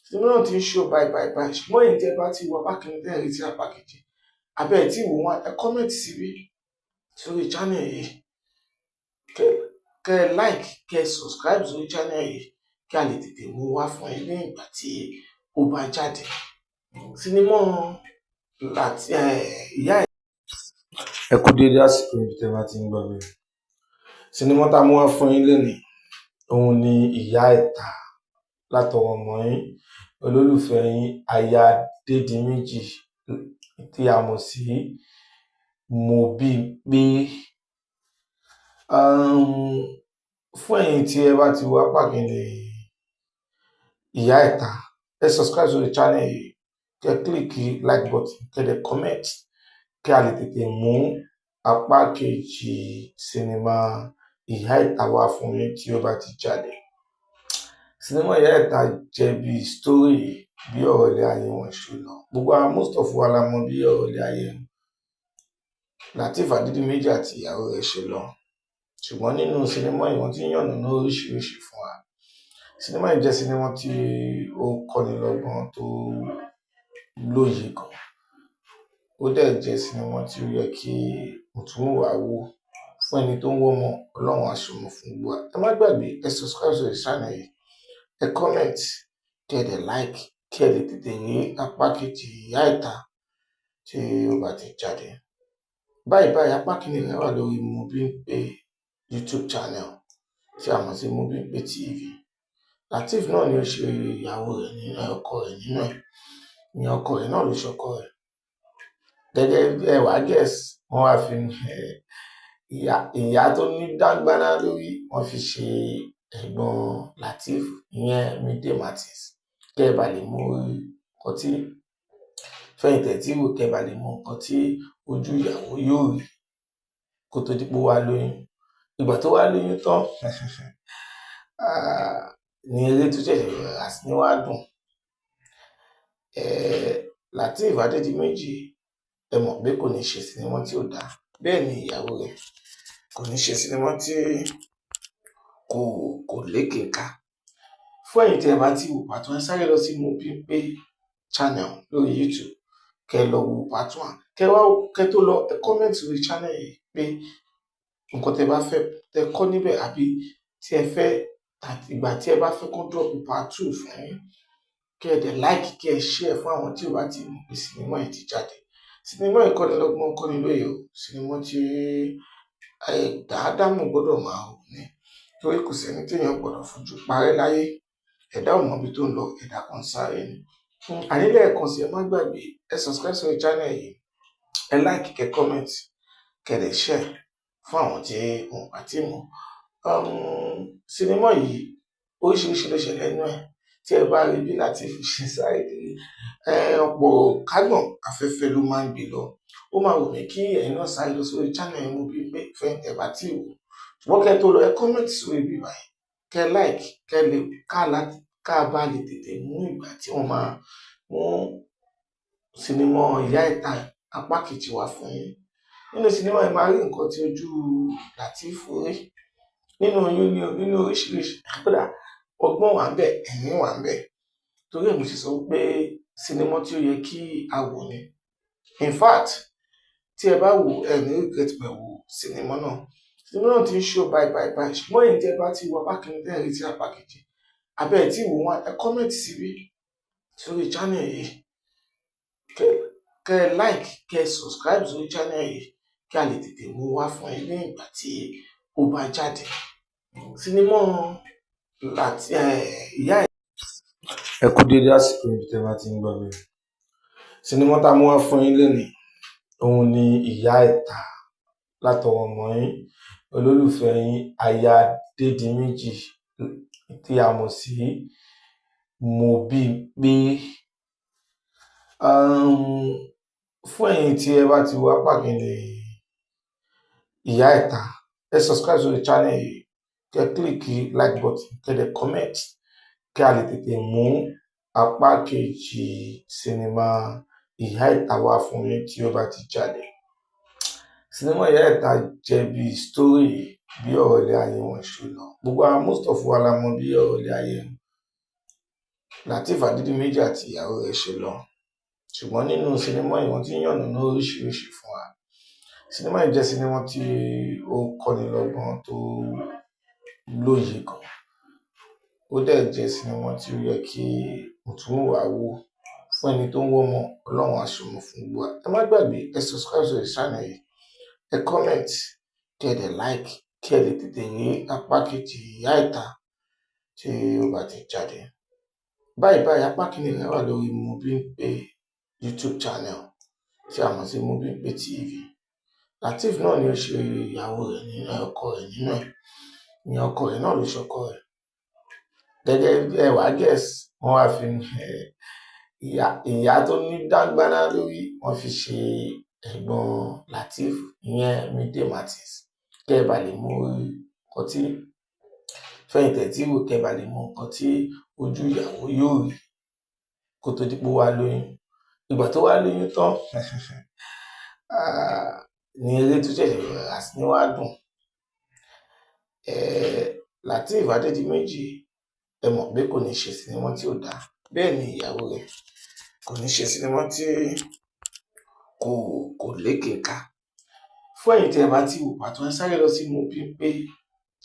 Sinimá náà ti ń show báyìí báyìí báyìí, ṣùgbọ́n èyí tí ẹ bá ti wo apá kìíní tẹ́ ẹ retí apá kejì, àbẹ́ ẹ̀ tí wò wọ́n, ẹ comment síbí sórí channel yìí, kẹ́ ẹ like, kẹ́ ẹ subscribe sórí channel yìí, kí a lè tètè mú wá fún yín ní ìgbà tí ó bá jáde. Sinimá láti Ìyá Ẹ̀. Ẹ kú déédé àsìkò ibi tẹ́ bá ti ń gbọ́ mi. Sinimá tá a mú wá fún yín lénìí, òun ni Ìyá Ẹ̀ta, látọwọ́ ọmọ yín, olólùfẹ́ yín, aya Dédìméjì, tí a mọ̀ sí Mobímpé. Fún ẹ̀yin tí ẹ bá ti wo apá kìíní Ìyá Ẹ̀ta, ẹ subscribe sórí channel yìí, kẹ́ click like button, kẹ́ dẹ̀ comment, kí a lè tètè mú apá kejì sinimá Ìyá Ẹ̀ta wá fún yín tí ó bá ti jáde. Sinimá Ìyá Ẹ̀ta jẹ́ bí story bí ọ̀rọ̀ ilé ayé wọn ṣe lọ. Gbogbo àwọn, most of wa la mọ̀ bí ọ̀rọ̀ ilé ayé Lateef Adédìméjì àti ìyàwó rẹ̀ ṣe lọ. Ṣùgbọ́n nínú sinimá yìí, wọ́n ti ń yànnàná oríṣiríṣi fún wa. Sinimá yìí jẹ́ sinimá tí ó kọ́ni lọ́gbọ́n, tó lóye gan. Ó dẹ̀ jẹ́ sinimá tí ó yẹ kí mùtúmùwà wò. Fún ẹni tó ń wọ́mọ, Ọlọ́run á ṣọmọ fún gbogbo wa. Ẹ má gbàgbé, ẹ subscribe sórí channel yìí, ẹ comment, kí ẹ dẹ̀ like, kí ẹ lè tètè rí apá kejì Ìyá Ẹ̀ta tí ó bá ti jáde. Báyìí báyìí, apá kìíní rẹ̀ wà lórí Mobímpé YouTube channel tí a mọ̀ sí Mobímpé TV. Lateef náà ni ó ṣe ìyàwó rẹ̀ nínú, ọkọ rẹ̀ nínú ẹ̀. Ìyẹn ọkọ rẹ̀ náà ló ṣọkọ rẹ̀. Gẹ́gẹ́ bí ẹ wá guess, wọ́n wá fi ìyá tó ní dáńgbáná lórí, wọ́n fi ṣe ẹ̀gbọ́n Lateef, ìyẹn Mide Martins. Kẹ́ ẹ bá lè mọ nǹkan tí fẹ̀yìntì tí wò, kẹ́ ẹ bá lè mọ nǹkan tí ojú ìyàwó yóò rí kó tó di pé ó wá lóyún. Ìgbà tó wá lóyún tán ní eré tó ṣẹ̀ṣẹ̀ bẹ̀rẹ̀ sí ní wá dùn. Lateef Adédìméjì, ẹ mọ̀ pé kò ní ṣe sinimá tí ò dáa. Bẹ́ẹ̀ ni ìyàwó rẹ̀ kò ní ṣe sinimá tí kò lékeka. Fún ẹ̀yin tí ẹ bá ti wò part one, ẹ sáré lọ sí Mobímpé channel lórí YouTube, kẹ́ lọ wo part one. Kẹ́ wá, kẹ́ tó lọ, ẹ comment sórí channel yìí pé nǹkan tẹ́ bá fẹ́ tẹ́ kọ́ níbẹ̀, àbí tí ẹ fẹ́ àti ìgbà tí ẹ bá fẹ́ kó drop part two fún yín. Kẹ́ ẹ dẹ̀ like, kẹ́ ẹ share fún àwọn tí ò bá ti mọ̀ pé sinimá yìí ti jáde. Sinimá yìí kọ́ni lọ́gbọ́n, kọ́ni lóye o. Sinimá tí ẹ̀dá ádámù gbọ́dọ̀ máa wò ni, torí kò sẹ́ni téèyàn gbọ́dọ̀ fojú parẹ́ láyé. Ẹ̀dá ò mọ ibi tó ń lọ, ẹ̀dá kan sáré ni. Àní lẹ́ẹ̀kan sí, ẹ má gbàgbé, ẹ subscribe sórí channel yìí, ẹ like, kẹ́ comment, kẹ́ dẹ̀ share fún àwọn tí wọn bá ti mọ̀. Sinimá yìí, oríṣiríṣi ló ṣẹlẹ̀ nínú ẹ̀. Tí ẹ bá rí bí Lateef ṣe sáré kiri, ọ̀pọ̀ kágbọ̀n afẹ́fẹ́ ló máa ń gbé lọ. Ó máa wù mí kí ẹ̀yin náà sáré lọ sórí channel Mobímpé fẹ́yìntì ẹ bá tí wò. Ṣùgbọ́n kẹ́ tó lọ, ẹ comment sórí ibi báyìí, kẹ́ like, kẹ́ lè ká láti ká bá lè tètè mú ìgbà tí wọ́n máa mú sinimá Ìyá Ẹ̀ta apá kejì wá fún yín. Nínú sinimá yìí, máa rí nǹkan tí ojú Lateef rí nínú oyún ní nínú oríṣiríṣi. Kódà ọgbọ́n wà ń bẹ̀, ẹ̀rín wà ń bẹ̀. Torí ẹ̀ mo ṣe sọ pé sinimá tí ó yẹ kí a wò ni. In fact, tí ẹ bá wò, ẹ ní regret pẹ̀ wò sinimá náà. Sinimá náà ti ń show báyìí báyìí báyìí, ṣùgbọ́n èyí tí ẹ bá ti wo apá kìíní tẹ́ ẹ retí apá kejì, àbẹ́ ẹ̀ tí wò wọ́n, ẹ comment síbí sórí channel yìí, kẹ́ ẹ like, kẹ́ ẹ subscribe sórí channel yìí, kí a lè tètè mú wá fún yín ní ìgbà tí ó bá jáde. Sinimá láti Ìyá Ẹ̀. Ẹ kú déédé àsìkò ibi tẹ́ bá ti ń gbọ́ mi. Sinimá tá a mú wá fún yín lénìí, òun ni Ìyá Ẹ̀ta, látọwọ́ ọmọ yín, olólùfẹ́ yín, aya Dédìméjì, tí a mọ̀ sí Mobímpé. Fún ẹ̀yin tí ẹ bá ti wo apá kìíní Ìyá Ẹ̀ta, ẹ subscribe sórí channel yìí, kẹ́ click like button, kẹ́ dẹ̀ comment, kí a lè tètè mú apá kejì sinimá Ìyá Ẹ̀ta wá fún yín tí ó bá ti jáde. Sinimá Ìyá Ẹ̀ta jẹ́ bí story bí ọ̀rọ̀ ilé ayé wọn ṣe lọ. Gbogbo àwọn, most of wa la mọ̀ bí ọ̀rọ̀ ilé ayé Lateef Adédìméjì àti ìyàwó rẹ̀ ṣe lọ. Ṣùgbọ́n nínú sinimá yìí, wọ́n ti ń yànnàná oríṣiríṣi fún wa. Sinimá yìí jẹ́ sinimá tí ó kọ́ni lọ́gbọ́n, tó lóye gan. Ó dẹ̀ jẹ́ sinimá tí ó yẹ kí mùtúmùwà wò fún ẹni tó ń wọ́mọ. Ọlọ́run á ṣọmọ fún gbogbo wa. Ẹ má gbàgbé, ẹ subscribe sórí channel yìí, ẹ comment, kí ẹ dẹ̀ like, kí ẹ lè tètè rí apá kejì Ìyá Ẹ̀ta tí ó bá ti jáde. Báyìí báyìí, apá kìíní rẹ̀ wà lórí Mobimpe YouTube channel tí a mọ̀ sí Mobimpe TV. Lateef náà ni ó ṣe ìyàwó rẹ̀ nínú, ọkọ rẹ̀ nínú ẹ̀. Ìyẹn ọkọ rẹ̀ náà ló ṣọkọ rẹ̀. Gẹ́gẹ́ ẹ wá guess, wọ́n wá fi ìyá tó ní dáńgbáná lórí, wọ́n fi ṣe ẹ̀gbọ́n Lateef, ìyẹn Mide Martins. Kẹ́ ẹ bá lè mọ nǹkan tí fẹ̀yìntì tí wò, kẹ́ ẹ bá lè mọ nǹkan tí ojú ìyàwó yóò rí kó tó di pé ó wá lóyún. Ìgbà tó wá lóyún tán ní eré tó ṣẹ̀ṣẹ̀ bẹ̀rẹ̀ sí ní wá dùn. Lateef Adédìméjì, ẹ mọ̀ pé kò ní ṣe sinimá tí ò dáa. Bẹ́ẹ̀ ni ìyàwó rẹ̀ kò ní ṣe sinimá tí kò lékeka. Fún ẹ̀yin tí ẹ bá ti wò part one, ẹ sáré lọ sí Mobimpe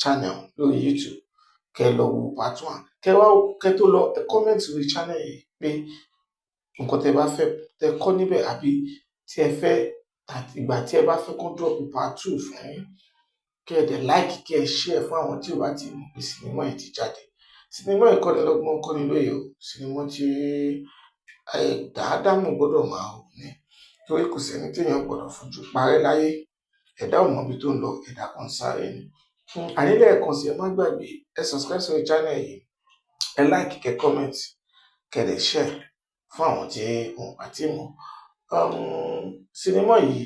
channel lórí YouTube, kẹ́ lọ wo part one. Kẹ́ wá, kẹ́ tó lọ, ẹ comment lórí channel yìí pé nǹkan tẹ́ bá fẹ́ tẹ́ kọ́ níbẹ̀, àbí tí ẹ fẹ́ àti ìgbà tí ẹ bá fẹ́ kó drop part two fún yín. Kẹ́ ẹ dẹ̀ like, kẹ́ ẹ share fún àwọn tí ò bá ti mọ̀ pé sinimá yìí ti jáde. Sinimá yìí kọ́ni lọ́gbọ́n, kọ́ni lóye o. Sinimá tí ẹ̀dá ádámù gbọ́dọ̀ máa wò ni, torí kò sẹ́ni téèyàn gbọ́dọ̀ fojú parẹ́ láyé. Ẹ̀dá ò mọbi tó ń lọ, ẹ̀dá kan sáré ni. Àní lẹ́ẹ̀kan sí, ẹ má gbàgbé, ẹ subscribe sórí channel yìí, ẹ like, kẹ́ comment, kẹ́ dẹ̀ share fún àwọn tí wọn bá ti mọ̀. Sinimá yìí,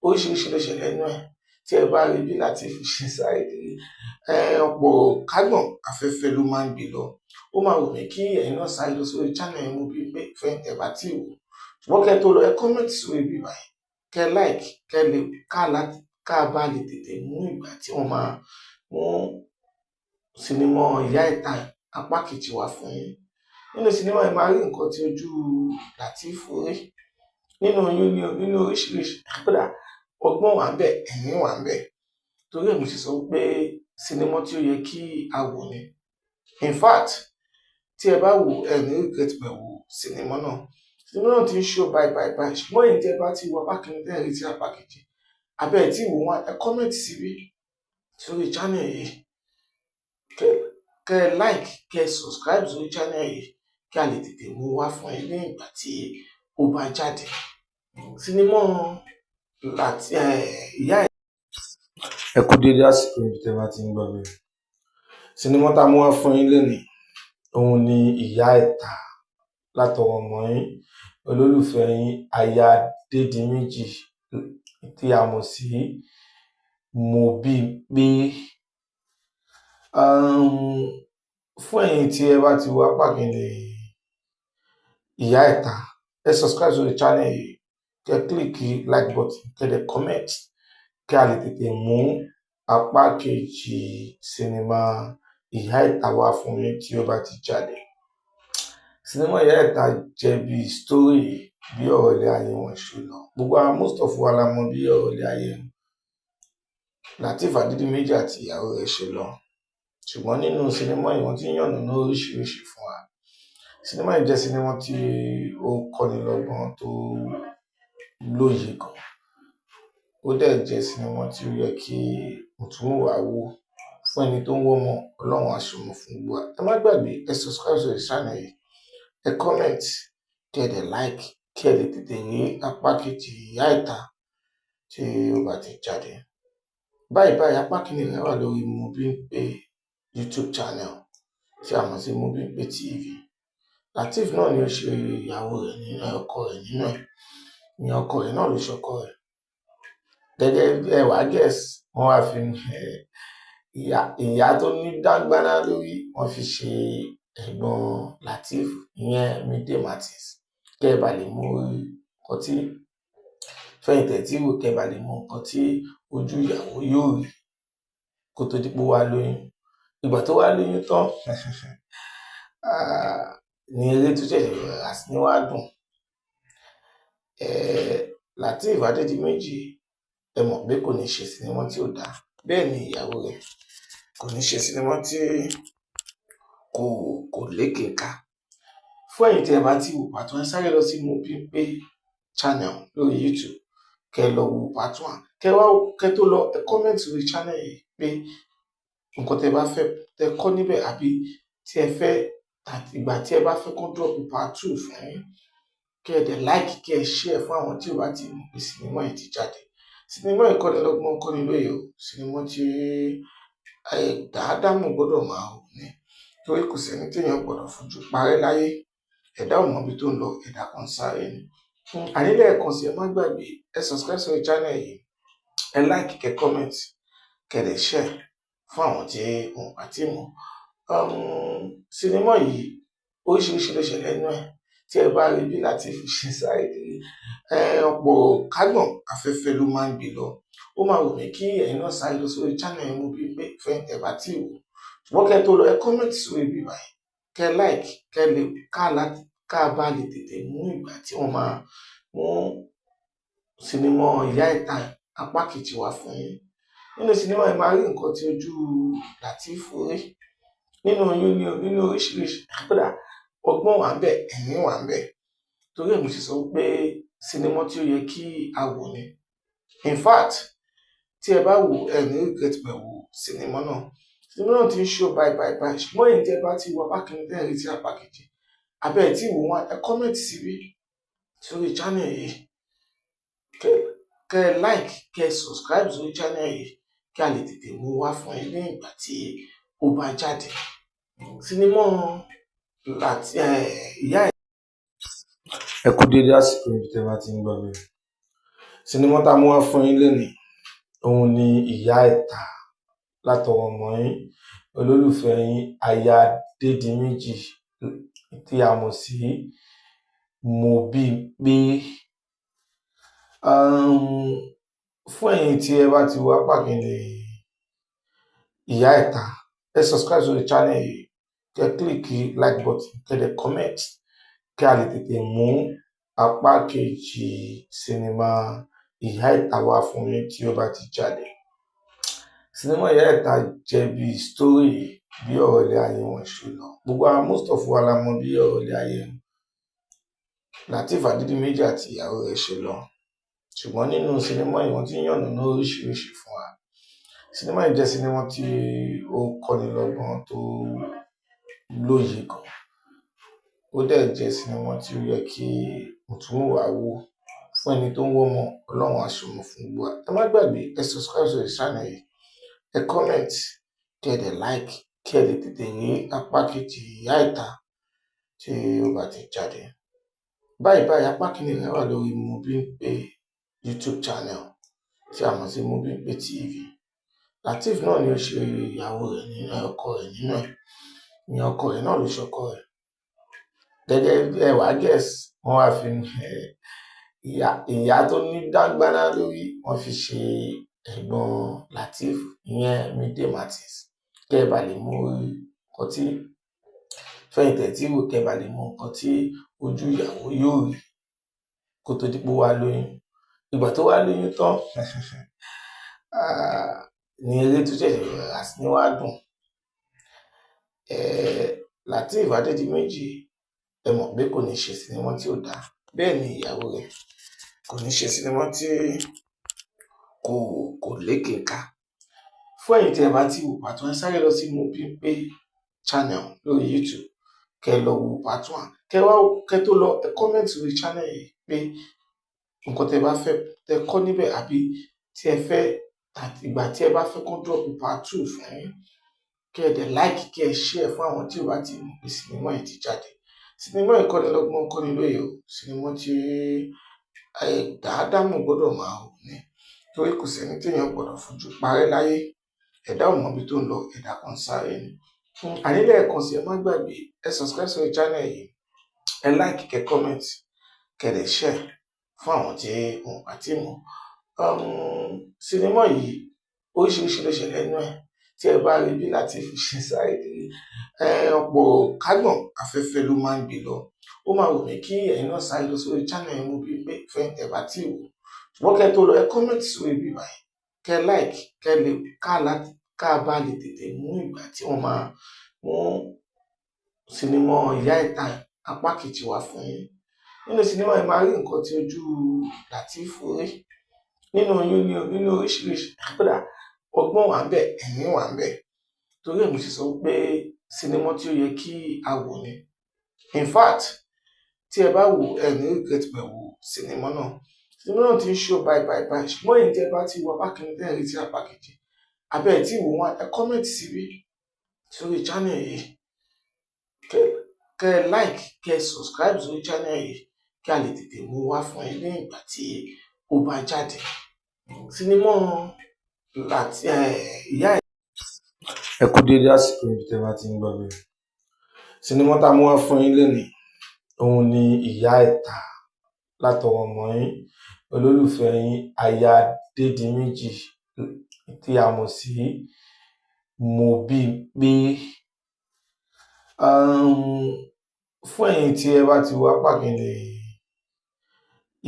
oríṣiríṣi ló ṣẹlẹ̀ nínú ẹ̀. Tí ẹ bá rí bí Lateef ṣe sáré kiri, ọ̀pọ̀ kágbọ̀n afẹ́fẹ́ ló máa ń gbé lọ. Ó máa wù mí kí ẹ̀yin náà sáré lọ sórí channel Mobimpe fẹ́yìntì ẹ bá tí wò. Ṣùgbọ́n kẹ́ tó lọ, ẹ comment sórí ibi báyìí, kẹ́ like, kẹ́ lè ká láti ká bá lè tètè mú ìgbà tí wọ́n máa mú sinimá Ìyá Ẹ̀ta apá kejì wá fún yín. Nínú sinimá yìí, máa rí nǹkan tí ojú Lateef rí nínú oyún ní nínú oríṣiríṣi. Kódà ọgbọ́n wà ńbẹ̀, ẹ̀rín wà ńbẹ̀. Torí ẹ̀ mo ṣe sọ pé sinimá tí ó yẹ kí a wò ni. In fact, tí ẹ bá wò, ẹ ní regret pé wo sinimá náà. Sinimá náà ti ń show báyìí báyìí báyìí. Ṣùgbọ́n èyí tí ẹ bá ti wo apá kìíní tẹ́ ẹ retí apá kejì, àbẹ́ ẹ̀ tí wò wọ́n, ẹ comment síbí sórí channel yìí, kẹ́ ẹ like, kẹ́ ẹ subscribe sórí channel yìí, kí a lè tètè mú wá fún yín ní ìgbà tí ó bá jáde. Sinimá láti Ìyá Ẹ̀. Ẹ kú déédé àsìkò ibi tẹ́ bá ti ń gbọ́ mi. Sinimá tá a mú wá fún yín lénìí, òun ni Ìyá Ẹ̀ta, látọwọ́ ọmọ yín, olólùfẹ́ yín, aya Adédìméjì tí a mọ̀ sí Mobimpe. Fún ẹ̀yin tí ẹ bá ti wo apá kìíní Ìyá Ẹ̀ta, ẹ subscribe sórí channel yìí, kẹ́ click like button, kẹ́ dẹ̀ comment, kí a lè tètè mú apá kejì sinimá Ìyá Ẹ̀ta wá fún yín tí ó bá ti jáde. Sinimá Ìyá Ẹ̀ta jẹ́ bí story bí ọ̀rọ̀ ilé ayé wọn ṣe lọ. Gbogbo àwọn, most of wa la mọ̀ bí ọ̀rọ̀ ilé ayé Lateef Adédìméjì àti ìyàwó rẹ̀ ṣe lọ. Ṣùgbọ́n nínú sinimá yìí, wọ́n ti ń yànnàná oríṣiríṣi fún wa. Sinimá yìí jẹ́ sinimá tí ó kọ́ni lọ́gbọ́n, tó lóye gan. Ó dẹ̀ jẹ́ sinimá tí ó yẹ kí mùtúmùwà wò fún ẹni tó ń wọ́mọ. Ọlọ́run á ṣọmọ fún gbogbo wa. Ẹ má gbàgbé, ẹ subscribe sórí channel yìí, ẹ comment, kí ẹ dẹ̀ like, kí ẹ lè tètè rí apá kejì Ìyá Ẹ̀ta tí ó bá ti jáde. Báyìí báyìí, apá kìíní rẹ̀ wà lórí Mobimpe YouTube channel tí a mọ̀ sí Mobimpe TV. Lateef náà ni ó ṣe ìyàwó rẹ̀ nínú, ọkọ rẹ̀ nínú ẹ̀. Ìyẹn ọkọ rẹ̀ náà ló ṣọkọ rẹ̀. Gẹ́gẹ́ ẹ wàá guess, wọ́n wá fi ìyá tó ní dáńgbáná lórí, wọ́n fi ṣe ẹ̀gbọ́n Lateef, ìyẹn Mide Martins. Kẹ́ ẹ bá lè mú nǹkan tí fẹ̀yìntẹ̀ tí wò, kẹ́ ẹ bá lè mọ nǹkan tí ojú ìyàwó yóò rí kó tó di pé ó wá lóyún. Ìgbà tó wá lóyún tán ní eré tó ṣẹ̀ṣẹ̀ bẹ̀rẹ̀ sí ní wá dùn. Lateef Adédìméjì, ẹ mọ̀ pé kò ní ṣe sinimá tí ò dáa, bẹ́ẹ̀ ni ìyàwó rẹ̀ kò ní ṣe sinimá tí kò lékeka. Fún ẹ̀yin tí ẹ bá ti wò part one, ẹ sáré lọ sí Mobimpe channel lórí YouTube, kẹ́ lọ wo part one. Kẹ́ wá kẹ́ tó lọ, ẹ comment lórí channel yìí pé nǹkan tẹ́ bá fẹ́ tẹ́ kọ́ níbẹ̀, àbí tí ẹ fẹ́ ìgbà tí ẹ bá fẹ́ kó drop part two fún yín. Kẹ́ ẹ dẹ̀ like, kẹ́ ẹ share fún àwọn tí ò bá ti mọ̀ pé sinimá yìí ti jáde. Sinimá yìí kọ́ni lọ́gbọ́n, kọ́ni lóye o. Sinimá tí ẹ̀dá ádámù gbọ́dọ̀ máa wò ni, torí kò sẹ́ni téèyàn gbọ́dọ̀ fojú parẹ́ láyé. Ẹ̀dá ò mọbi tó ń lọ, ẹ̀dá kan sáré ni. Àní lẹ́ẹ̀kan sí, ẹ má gbàgbé, ẹ subscribe sórí channel yìí, ẹ like, kẹ́ comment, kẹ́ dẹ̀ share fún àwọn tí wọn ò bá tí mọ̀. Sinimá yìí, oríṣiríṣi ló ṣẹlẹ̀ nínú ẹ̀. Tí ẹ bá rí bí Lateef ṣe sáré kiri, ọ̀pọ̀ kágbọ̀n afẹ́fẹ́ ló máa ń gbé lọ. Ó máa wù mí kí ẹ̀yin náà sáré lọ sórí channel Mobimpe fẹ́yìntẹ̀ bá tí wò. Ṣùgbọ́n kẹ́ tó lọ, ẹ comment sórí ibi báyìí, kẹ́ like, kẹ́ lè ká bá lè tètè mú ìgbà tí wọ́n máa mú sinimá Ìyá Ìta apá kejì wá fún yín. Nínú sinimá yìí, máa rí nǹkan tí ojú Lateef rí nínú oyún ní nínú oríṣiríṣi. Kódà ọgbọ́n wà ńbẹ̀, ẹ̀rín wà ńbẹ̀. Torí ẹ̀ mo ṣe sọ pé sinimá tí ó yẹ kí a wò ni. In fact, tí ẹ bá wò, ẹ ní regret pé wo sinimá náà. Sinimá náà ti ń show báyìí báyìí báyìí. Ṣùgbọ́n èyí tí ẹ bá ti wo apá kìíní tẹ́ ẹ retí apá kejì, àbẹ́ ẹ̀ tí wò wọ́n, ẹ comment síbí sórí channel yìí, kẹ́ ẹ like, kẹ́ ẹ subscribe sórí channel yìí, kí a lè tètè mú wá fún yín ní ìgbà tí ó bá jáde. Sinimá láti Ìyá Ẹ kú déédé àsìkò ibi tẹ́ bá ti ń gbọ́ mi. Sinimá tá a mú wá fún yín lénìí, òun ni Ìyá Ìta, látọwọ́ ọmọ yín, olólùfẹ́ yín, aya Adédìméjì tí a mọ̀ sí Mobimpe. Fún ẹ̀yin tí ẹ bá ti wo apá kìíní Ìyá Ìta, ẹ subscribe sórí channel yìí, kẹ́ click like button, kẹ́ dẹ̀ comment, kí a lè tètè mú apá kejì sinimá Ìyá Ìta wá fún yín tí ó bá ti jáde. Sinimá Ìyá Ìta jẹ́ bí story bí ọ̀rọ̀ ilé ayé wọn ṣe lọ. Gbogbo àwọn, most of wa la mọ̀ bí ọ̀rọ̀ ilé ayé Lateef Adédìméjì àti ìyàwó rẹ̀ ṣe lọ. Ṣùgbọ́n nínú sinimá yìí, wọ́n ti ń yànnàná oríṣiríṣi fún wa. Sinimá yìí jẹ́ sinimá tí ó kọ́ni lọ́gbọ́n, tó lóye gan. Ó dẹ̀ jẹ́ sinimá tí ó yẹ kí mùtúmùwà wò. Fún ẹni tó ń wọ́mọ, Ọlọ́run á ṣọmọ fún gbogbo wa. Ẹ má gbàgbé, ẹ subscribe sórí channel yìí, ẹ comment, kẹ́ ẹ dẹ̀ like, kí ẹ lè tètè rí apá kejì Ìyá Ìta tí ó bá ti jáde. Báyìí báyìí, apá kìíní rẹ̀ wà lórí Mobimpe YouTube channel tí a mọ̀ sí Mobimpe TV. Lateef náà ni ó ṣe ìyàwó rẹ̀ nínú, ọkọ rẹ̀ nínú ẹ̀. Ìyẹn ọkọ rẹ̀ náà ló ṣọkọ rẹ̀. Gẹ́gẹ́ ẹ wàá guess, wọ́n wá fi ìyá tó ní dáńgbáná lórí, wọ́n fi ṣe ẹ̀gbọ́n Lateef, ìyẹn Mide Martins. Kẹ́ ẹ bá lè mú nǹkan tí fẹ̀yìntẹ̀ tí wò, kẹ́ ẹ bá lè mọ nǹkan tí ojú ìyàwó yóò rí kó tó di pé ó wá lóyún. Ìgbà tó wá lóyún tán ní eré tó ṣẹ̀ṣẹ̀ bẹ̀rẹ̀ sí ní wá dùn. Lateef Adédìméjì, ẹ mọ̀ pé kò ní ṣe sinimá tí ò dáa, bẹ́ẹ̀ ni ìyàwó rẹ̀ kò ní ṣe sinimá tí kò lékeka. Fún ẹ̀yin tí ẹ bá ti wò part one, ẹ sáré lọ sí Mobimpe channel lórí YouTube, kẹ́ lọ wo part one. Kẹ́ wá kẹ́ tó lọ, ẹ comment sórí channel yìí pé nǹkan tẹ́ bá fẹ́ tẹ́ kọ́ níbẹ̀, àbí tí ẹ fẹ́ ìgbà tí ẹ bá fẹ́ kó drop part two fún yín. Kẹ́ ẹ dẹ̀ like, kẹ́ ẹ share fún àwọn tí ò bá ti mọ̀ pé sinimá yìí ti jáde. Sinimá yìí kọ́ni lọ́gbọ́n, kọ́ni lóye o. Sinimá tí Ẹ̀dá Ádámọ̀ gbọ́dọ̀ máa hù ni, torí kò sẹ́ni téèyàn gbọ́dọ̀ fojú parẹ́ láyé. Ẹ̀dá ò mọbi tó ń lọ, ẹ̀dá kan ń sáré ni. Àní lẹ́ẹ̀kan sí, ẹ má gbàgbé, ẹ subscribe sórí channel yìí, ẹ like, kẹ́ comment, kẹ́ dẹ̀ share fún àwọn tí wọn ò bá tíì mọ̀. Sinimá yìí, oríṣiríṣi ló ṣẹlẹ̀ nínú ẹ̀. Tí ẹ bá rí bí Lateef ṣe sáré kiri, ọ̀pọ̀ kágbọ̀n afẹ́fẹ́ ló máa ń gbé lọ. Ó máa wù mí kí ẹ̀yin náà sáré lọ sórí channel Mobimpe fẹ́yìn tẹ́ bá tíì wò. Ṣùgbọ́n kẹ́ tó lọ, ẹ comment sórí ibi báyìí, kẹ́ like, kẹ́ lè ká bá lè tètè mú ìgbà tí wọ́n máa mú sinimá Ìyá Ẹ̀ta apá kejì wá fún yín. Nínú sinimá yìí, máa rí nǹkan tí ojú Lateef rí nínú oyún ní o, nínú oríṣiríṣi. Kódà ọgbọ́n wà ńbẹ̀, ẹ̀rín wà ńbẹ̀. Torí ẹ̀ mo ṣe sọ pé sinimá tí ó yẹ kí a wò ni. In fact, tí ẹ bá wò, ẹ ní regret pé wo sinimá náà. Sinimá náà ti ń show báyìí báyìí báyìí. Ṣùgbọ́n èyí tí ẹ bá ti wo apá kìíní tẹ́ ẹ retí apá kejì, àbí ẹ tí wò wọ́n, ẹ comment síbí sórí channel yìí, kẹ́ like, kẹ́ subscribe sórí channel yìí, kí a lè tètè mú wá fún yín ní ìgbà tí ó bá jáde. Sinimá láti Ìyá Ẹ kú déédé àsìkò ibi tẹ́ bá ti ń gbọ́ mi. Sinimá tá a mú wá fún yín lénìí, òun ni Ìyá Ẹ̀ta, látọwọ́ ọmọ yín, olólùfẹ́ yín, aya Dédìméjì, tí a mọ̀ sí Mobímpé. Fún ẹ̀yin tí ẹ bá ti wo apá kìíní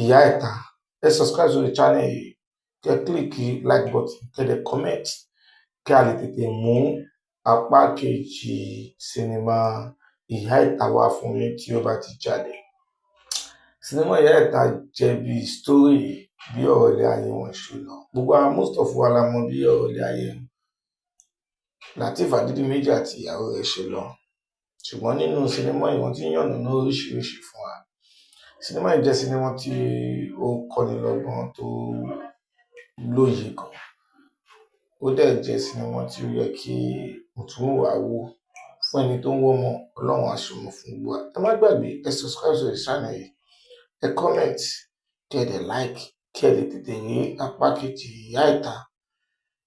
Ìyá Ẹ̀ta, ẹ subscribe sórí channel yìí, kẹ́ click like button, kẹ́ dẹ̀ comment, kí a lè tètè mú apá kejì sinimá Ìyá Ẹ̀ta wá fún yín tí ó bá ti jáde. Sinimá Ìyá Ẹ̀ta jẹ́ bí story bí ọ̀rọ̀ ilé ayé wọn ṣe lọ. Gbogbo àwọn, most of wa la mọ̀ bí ọ̀rọ̀ ilé ayé Lateef Adédìméjì àti ìyàwó rẹ̀ ṣe lọ. Ṣùgbọ́n nínú sinimá yìí, wọ́n ti ń yànnàná oríṣiríṣi fún wa. Sinimá yìí jẹ́ sinimá tí ó kọ́ni lọ́gbọ́n, tó lóye gan. Ó dẹ̀ jẹ́ sinimá tí ó yẹ kí mùtúmùwà wò. Fún ẹni tó ń wọ́mọ, Ọlọ́run á ṣọmọ fún gbogbo wa. Ẹ má gbàgbé, ẹ subscribe sórí channel yìí, ẹ comment, kí ẹ dẹ̀ like, kí ẹ lè tètè rí apá kejì Ìyá Ẹ̀ta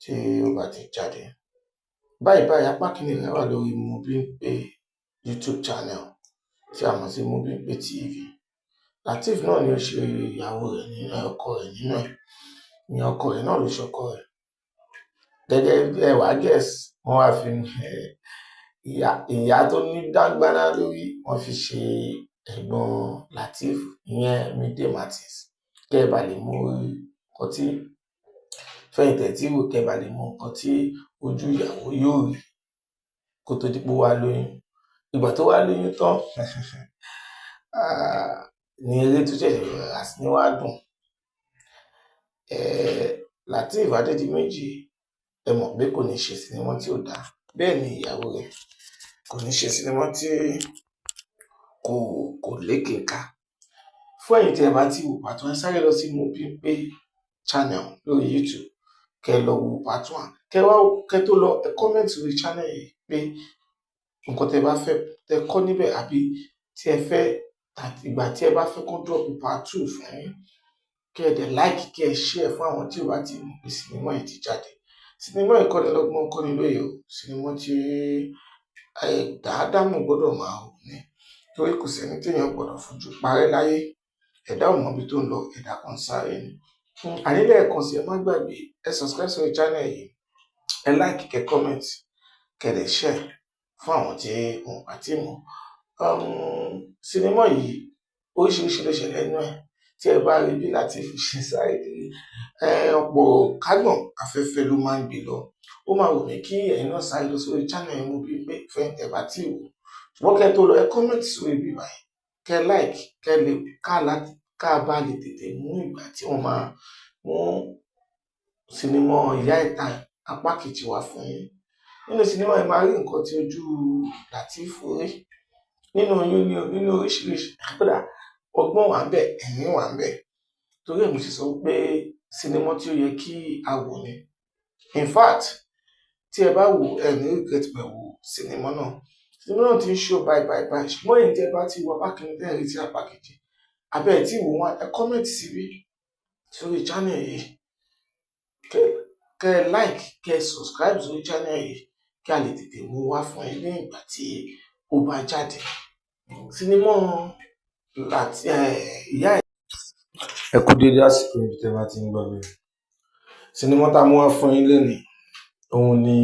tí ó bá ti jáde. Báyìí báyìí, apá kìíní rẹ̀ wà lórí Mobimpe YouTube channel tí a mọ̀ sí Mobimpe TV. Lateef náà ni ó ṣe ìyàwó rẹ̀ nínú, ọkọ rẹ̀ nínú ẹ̀. Ìyẹn ọkọ rẹ̀ náà ló ṣọkọ rẹ̀. Gẹ́gẹ́ bí ẹ wá guess, wọ́n wá fi ìyá tó ní dáńgbáná lórí, wọ́n fi ṣe ẹ̀gbọ́n Lateef, ìyẹn Mide Martins. Kẹ́ ẹ bá lè mọ nǹkan tí fẹ̀yìntì tí wò, kẹ́ ẹ bá lè mọ nǹkan tí ojú ìyàwó yóò rí kó tó di pé ó wá lóyún. Ìgbà tó wá lóyún tán ní eré tó ṣẹ̀ṣẹ̀ bẹ̀rẹ̀ sí ní wá dùn. Lateef Adédìméjì, ẹ mọ̀ pé kò ní ṣe sinimá tí ò dáa. Bẹ́ẹ̀ ni ìyàwó rẹ̀ kò ní ṣe sinimá tí kò lékeka. Fún ẹ̀yin tí ẹ bá ti wò part one, ẹ sáré lọ sí Mobimpe channel lórí YouTube, kẹ́ lọ wo part one. Kẹ́ wá, kẹ́ tó lọ, ẹ comment sórí channel yìí pé nǹkan tẹ́ bá fẹ́ tẹ́ kọ́ níbẹ̀, àbí tí ẹ fẹ́ àti ìgbà tí ẹ bá fẹ́ kó drop part two fún yín. Kẹ́ ẹ dẹ̀ like, kẹ́ ẹ share fún àwọn tí ò bá ti mọ̀ pé sinimá yìí ti jáde. Sinimá yìí kọ́ni lọ́gbọ́n, kọ́ni lóye o. Sinimá tí ẹ̀dá Ádámọ̀ gbọ́dọ̀ máa hù ni, torí kò sẹ́ni téèyàn gbọ́dọ̀ fojú parẹ́ láyé. Ẹ̀dá ò mọbi tó ń lọ, ẹ̀dá kan ń sáré ni. Àní lẹ́ẹ̀kan sí, ẹ má gbàgbé, ẹ subscribe sórí channel yìí, ẹ like, kẹ́ comment, kẹ́ dẹ̀ share fún àwọn tí wọn ò bá tíì mọ̀. Sinimá yìí, oríṣiríṣi ló ṣẹlẹ̀ nínú ẹ̀. Tí ẹ bá rí bí Lateef ṣe sáré kiri, ọ̀pọ̀ kágbọ̀n afẹ́fẹ́ ló máa ń gbé lọ. Ó máa wù mí kí ẹ̀yin náà sáré lọ sórí channel Mobimpe fẹ́yìntì ẹ bá tíì wò. Ṣùgbọ́n kẹ́ tó lọ, ẹ comment sórí ibi báyìí, kẹ́ like, kẹ́ lè ká bá lè tètè mú ìgbà tí wọ́n máa mú sinimá Ìyá Ẹ̀ta apá kejì wá fún yín. Nínú sinimá yìí, máa rí nǹkan tí ojú Lateef rí nínú oyún ní o, nínú oríṣiríṣi. Kódà ọgbọ́n wà ńbẹ̀, ẹ̀rín wà ńbẹ̀. Torí ẹ̀ mo ṣe sọ pé sinimá tí ó yẹ kí a wò ni. In fact, tí ẹ bá wò, ẹ ní regret pé wo sinimá náà. Sinimá náà ti ń show báyìí báyìí báyìí. Ṣùgbọ́n èyí tí ẹ bá ti wo apá kìíní tẹ́ ẹ retí apá kejì, Àbí ẹ tí wò wọ́n, ẹ comment síbí sórí channel yìí, kẹ like, kẹ subscribe sórí channel yìí, kí a lè tètè mú wá fún yín ní ìgbà tí ó bá jáde. Sinimá láti ìyá ẹ̀. Ẹ kú déédé àsìkò ibi tẹ́ bá ti ń gbọ́ mi. Sinimá tá a mú wá fún yín lénìí, òun ni